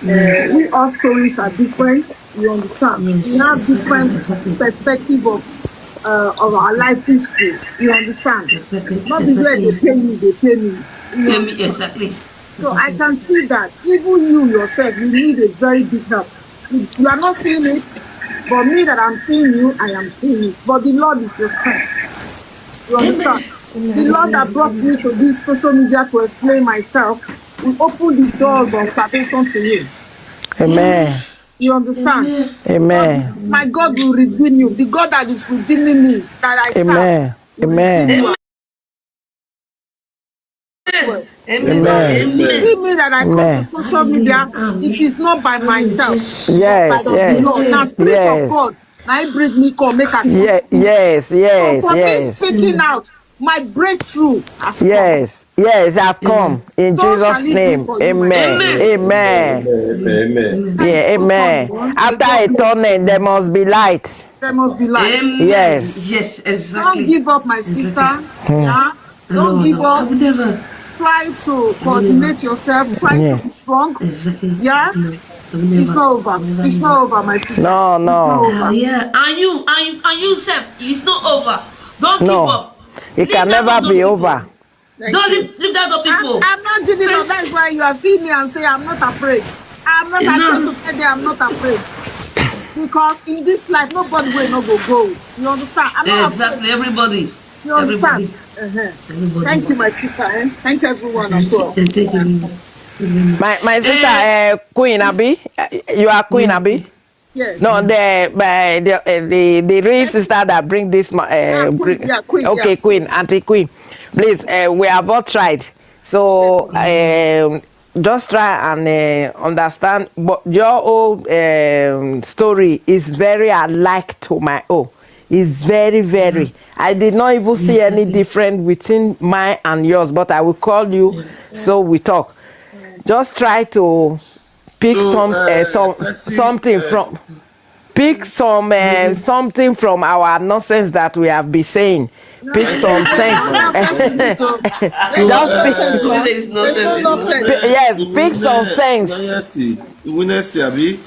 Uh, we all stories are different. You understand? We have different perspective of uh, of our life history. You understand? Not the way they pay me, they pay me. Pay me exactly. So I can see that even you yourself, you need a very big help. You are not seeing it, but me that I'm seeing you, I am seeing it. But the Lord is your strength. You understand? The Lord that brought me to this social media to explain myself will open the doors of salvation to you. Amen. You understand? Amen. My God will redeem you. The God that is redeeming me, that I serve, will redeem you. Amen. Amen. You see me that I come to social media, it is not by myself. Yes, yes. Now spirit of God, now he bring me come make I come. Yes, yes, yes. So for me speaking out, my breakthrough has come. Yes, yes, has come in Jesus' name. Amen. Amen. Amen. Yeah, amen. After a tunnel, there must be light. There must be light. Yes. Yes, exactly. Don't give up, my sister. Yeah. Don't give up. Try to coordinate yourself. Try to be strong. Exactly. Yeah. It's not over. It's not over, my sister. No, no. Yeah. And you, and you, and you, self, it's not over. Don't give up. It can never be over. Don't leave, leave that door, people. I'm not giving up. That's why you are seeing me and say I'm not afraid. I'm not afraid to say I'm not afraid. Because in this life, nobody will not go go. You understand? I'm not Exactly, everybody. You understand? Everybody. Uh-huh. Everybody. Thank you, my sister. Eh? Thank you, everyone as well. Thank you. My my sister, uh, Queen Abi, uh, you are Queen Abi. Yes. No, the uh, the, uh, the the real sister that bring this. Uh, Ah, Queen, bring, yeah, Queen, okay, yeah. Queen, Auntie Queen, please. Uh, we have all tried, so um, just try and uh, understand. But your own um, story is very alike to my own. It's very, very. I did not even see any difference between mine and yours, but I will call you so we talk. Just try to pick So, some, uh, uh, some thirty, something uh, from pick some uh, something from our nonsense that we have been saying. Pick some sense. Just pick. Who says it's nonsense? It's nonsense. Yes, pick some sense. Iwinesi, abi?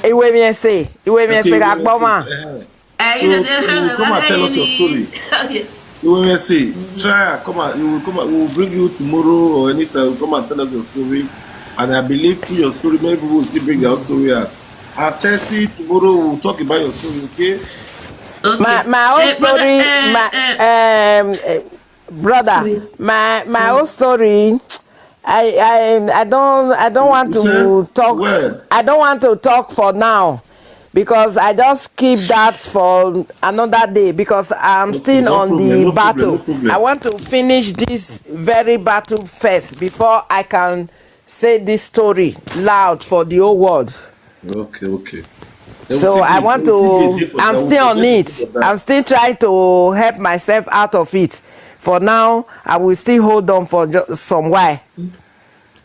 Iwe mi ese, iwe mi ese ga gbọ́ mà. Eh, So, you come and tell us your story. Iwinesi, try and come and you will come and we will bring you tomorrow or anytime. You come and tell us your story. And I believe through your story, many people will still bring their own story out. And Tessie, tomorrow we will talk about your story, okay? Okay. My my own Eh, brother, story, eh, my eh. um uh, brother, Sorry. my my own story. I I I don't I don't want You to say talk. Well, I don't want to talk for now because I just keep that for another day because I'm Okay, still no on problem, the no problem, battle. No problem. I want to finish this very battle first before I can say this story loud for the whole world. Okay, okay. So I want to. I'm still on it. I'm still trying to help myself out of it. For now, I will still hold on for ju- some while.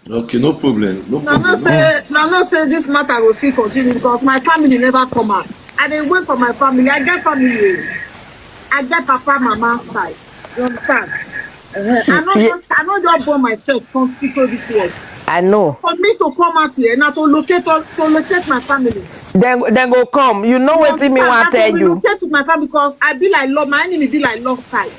Okay, no problem. No No, problem. no say, no, no say this matter will still continue because my family never come out. I dey wait for my family. I get family. I get papa, mama side. You understand? Uh-huh. I no Ye- just, I no just born myself come into this world. I know. For me to come out here now to locate us, to locate my family. Then then go come. You know what me Understand? want Na tell to you. Relocate with my family because I be like love, my enemy be like lost child.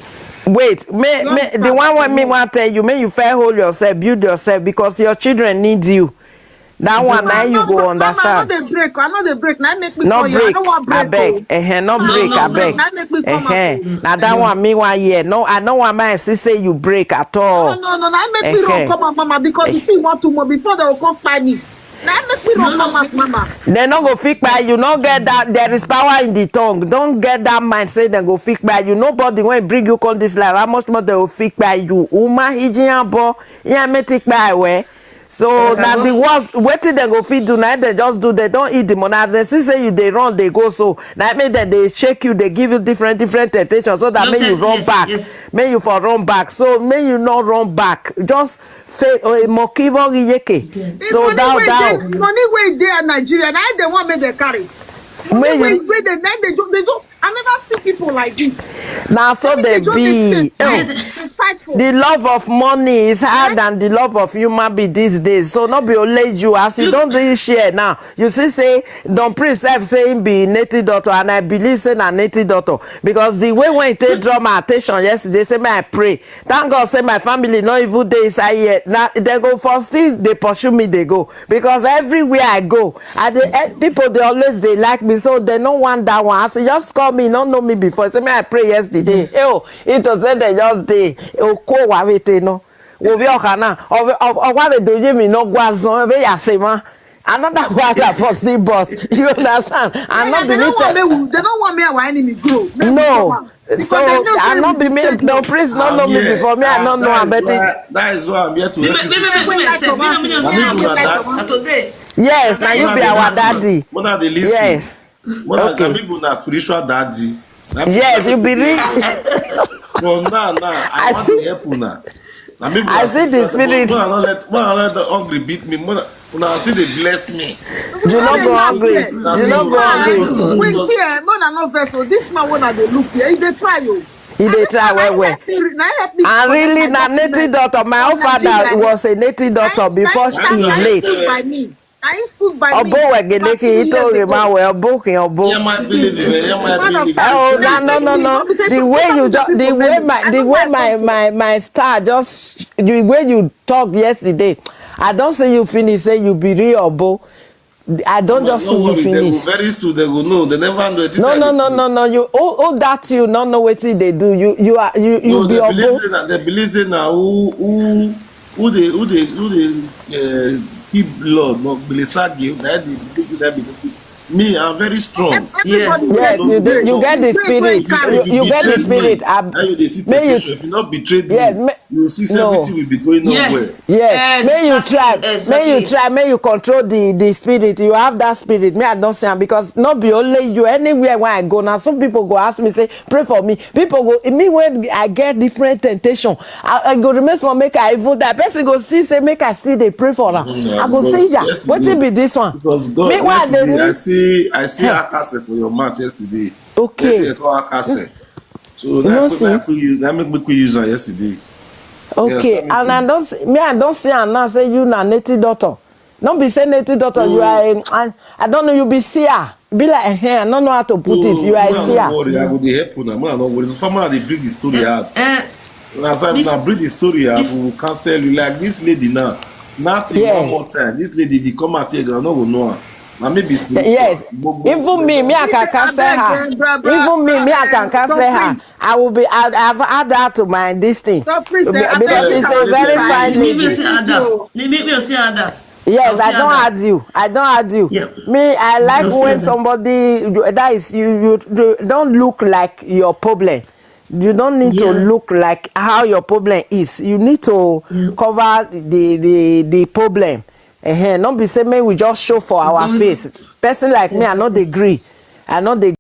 Wait, may, Long may, the time. One when me want tell you, may you fair hold yourself, build yourself because your children need you. That one now you No, go no, Mama, I understand. no dey break. I no dey break. Now make me No call you. I break, no want break. I beg. Oh. Eh, no No, break, no I break. beg. Now make me come Eh, out. now that one me one year. No, I no want my see say you break at all. No, no, no. Now make me run Eh, come out, Mama, because the eh. Thing want to more before they will come find me. Now make me run come out, Mama. They no go fit by you. No get that. There is power in the tongue. Don't get that mind. Say they go fit by you. Nobody when bring you come this life. How much more they will fit by you? Uma hijian bo. Yeah, me take by where. So Eh, that hello? The worst. Waiting they go fit do now. They just do. They don't eat the money. As they see say you, they run. They go. So that mean that they shake you. They give you different different temptations. So that No make you test- run yes, back. Yes. Make you for run back. So make you not run back. Just fail. Oh, mokivo yeke. The So money down wey down. Dey, money wey dey Nigeria, now they want make they carry. Money When wey you- wey dey, now they do, they do. I never see people like this. Now so They they just be. dey Eh, spend. They fight for. The love of money is higher than the love of human being these days. So not be only you as you don't do share now. You see say don't preserve say him be native doctor and I believe say na native doctor because the way when he take draw my attention yesterday say may I pray. Thank God say my family not even dey inside here. Now they go for still they pursue me they go because everywhere I go I dey eh, people they always they like me so they no want that one. As you just call me, no know me before. Say may I pray yesterday. Oh, it was said they just dey. Oh, ko wa wete no. Wo bi ọkà náà. Ọwọ́ rẹ̀ dòye mi náà gba zan ẹ̀ bẹ́ẹ̀ yà sè má. Another wahala for still boss. You understand? I not They believe don't want that. Me, they don't want me our enemy grow. Make we come No. out. Because So they know I say not we be me. take No, no. please, no know me before me. I Ah, not know that is about it. why- That is why I'm here to Me, help me, me, you. me, me, me, sef, me, me, me, Na me, me me, na me, that. Na today. Yes, now you be our daddy. Mona dey listen. Yes. Mona, Okay. Na people na spiritual daddy. Na Yes, you be rich. From now, now, I, I want see- to help una. Na people I na see the spiritual daddy. Spirit. Mona no let, Mona no let the hungry beat me. Mona, una still dey bless me. You not go hungry. You not go hungry. We see, eh, no, na no vessel. This man when I dey look here, he dey try you. He dey try well well. Na help me. And really, na native doctor. My own father was a native doctor before he late. By me. I used to by Obo wegeleki ito rema we obo kin obo. Yeah, my believe it, man. Yeah, my Man of believe God. it. Oh, no, no, no, no. The way you just, the way my, the way my, my, my star just, the way you talk yesterday, I don't see you finish. Say you be real obo. I don't just see No you worry, they will finish. very soon they will know. They never know. It is No, like no, the no, no, truth. no, no. You, all, all that you not know what they do. You, you are, you, you No, be they believe obo. say that they believe say now who who who they who they who they uh, keep law. No, Bilisagi. That they believe say that be the thing. Me, I'm very strong. Everybody Yes, gets You do, you betrayed. get the That's why you spirit. can't- You, If you you get the betrayed me, spirit. I, Now you dey see may you- temptation. If you not betrayed me, Yes, may- you see say no. Everything will be going Yeah. nowhere. Yes, may you Exactly, try, may you exactly. Try, may you control the the spirit. You have that spirit. Me, I don't see am because not be only you. Anywhere where I go now, some people go ask me say pray for me. People go me when I get different temptation. I, I go remain small make I even that person go see say make I still dey pray for am. Mm, I go but say yeah, yesterday, wetin be this one? Because God, Me why I dey yesterday, I need see, I see Huh. Akase for your mouth yesterday. Okay. They call Akase. So You that know quick, see. That quick, use- that make me quick use am yesterday. Okay, Yes, and I don't see, me I don't see am now say you na native doctor. No be say native doctor you Mm. are. A, I, I don't know you be seer. Be like eh, I don't know how to put it. You are a No, no seer. Worry, I go dey help una. Man, no worry. So farmer dey bring the story out. Eh, As I this- na bring the story out, this- we will cancel you like this lady now. Nothing Yes. One more time. This lady, they come out here, I no go know her. Now maybe spiritual. Yes, Gbogbo- even me, me I can Abeg, cancel her. eh, bra, bra, Even me, me I eh, can cancel her. complete. I will be. I, I've add that to my this thing. So please, eh, Be- abeg, because you she's a can't very decide. fine Leave me lady. see Ada. Leave me see Ada. Yes, I'll I see don't Ada. Add you. I don't add you. Yeah. Me, I like I'll see when Ada. Somebody you- that is you, you you you don't look like your problem. You don't need to Yeah. Look like how your problem is. You need to Yeah. Cover the the the problem. Uh-huh. Don't be say me we just show for our Don't- face. Person like me, I not agree. I not agree.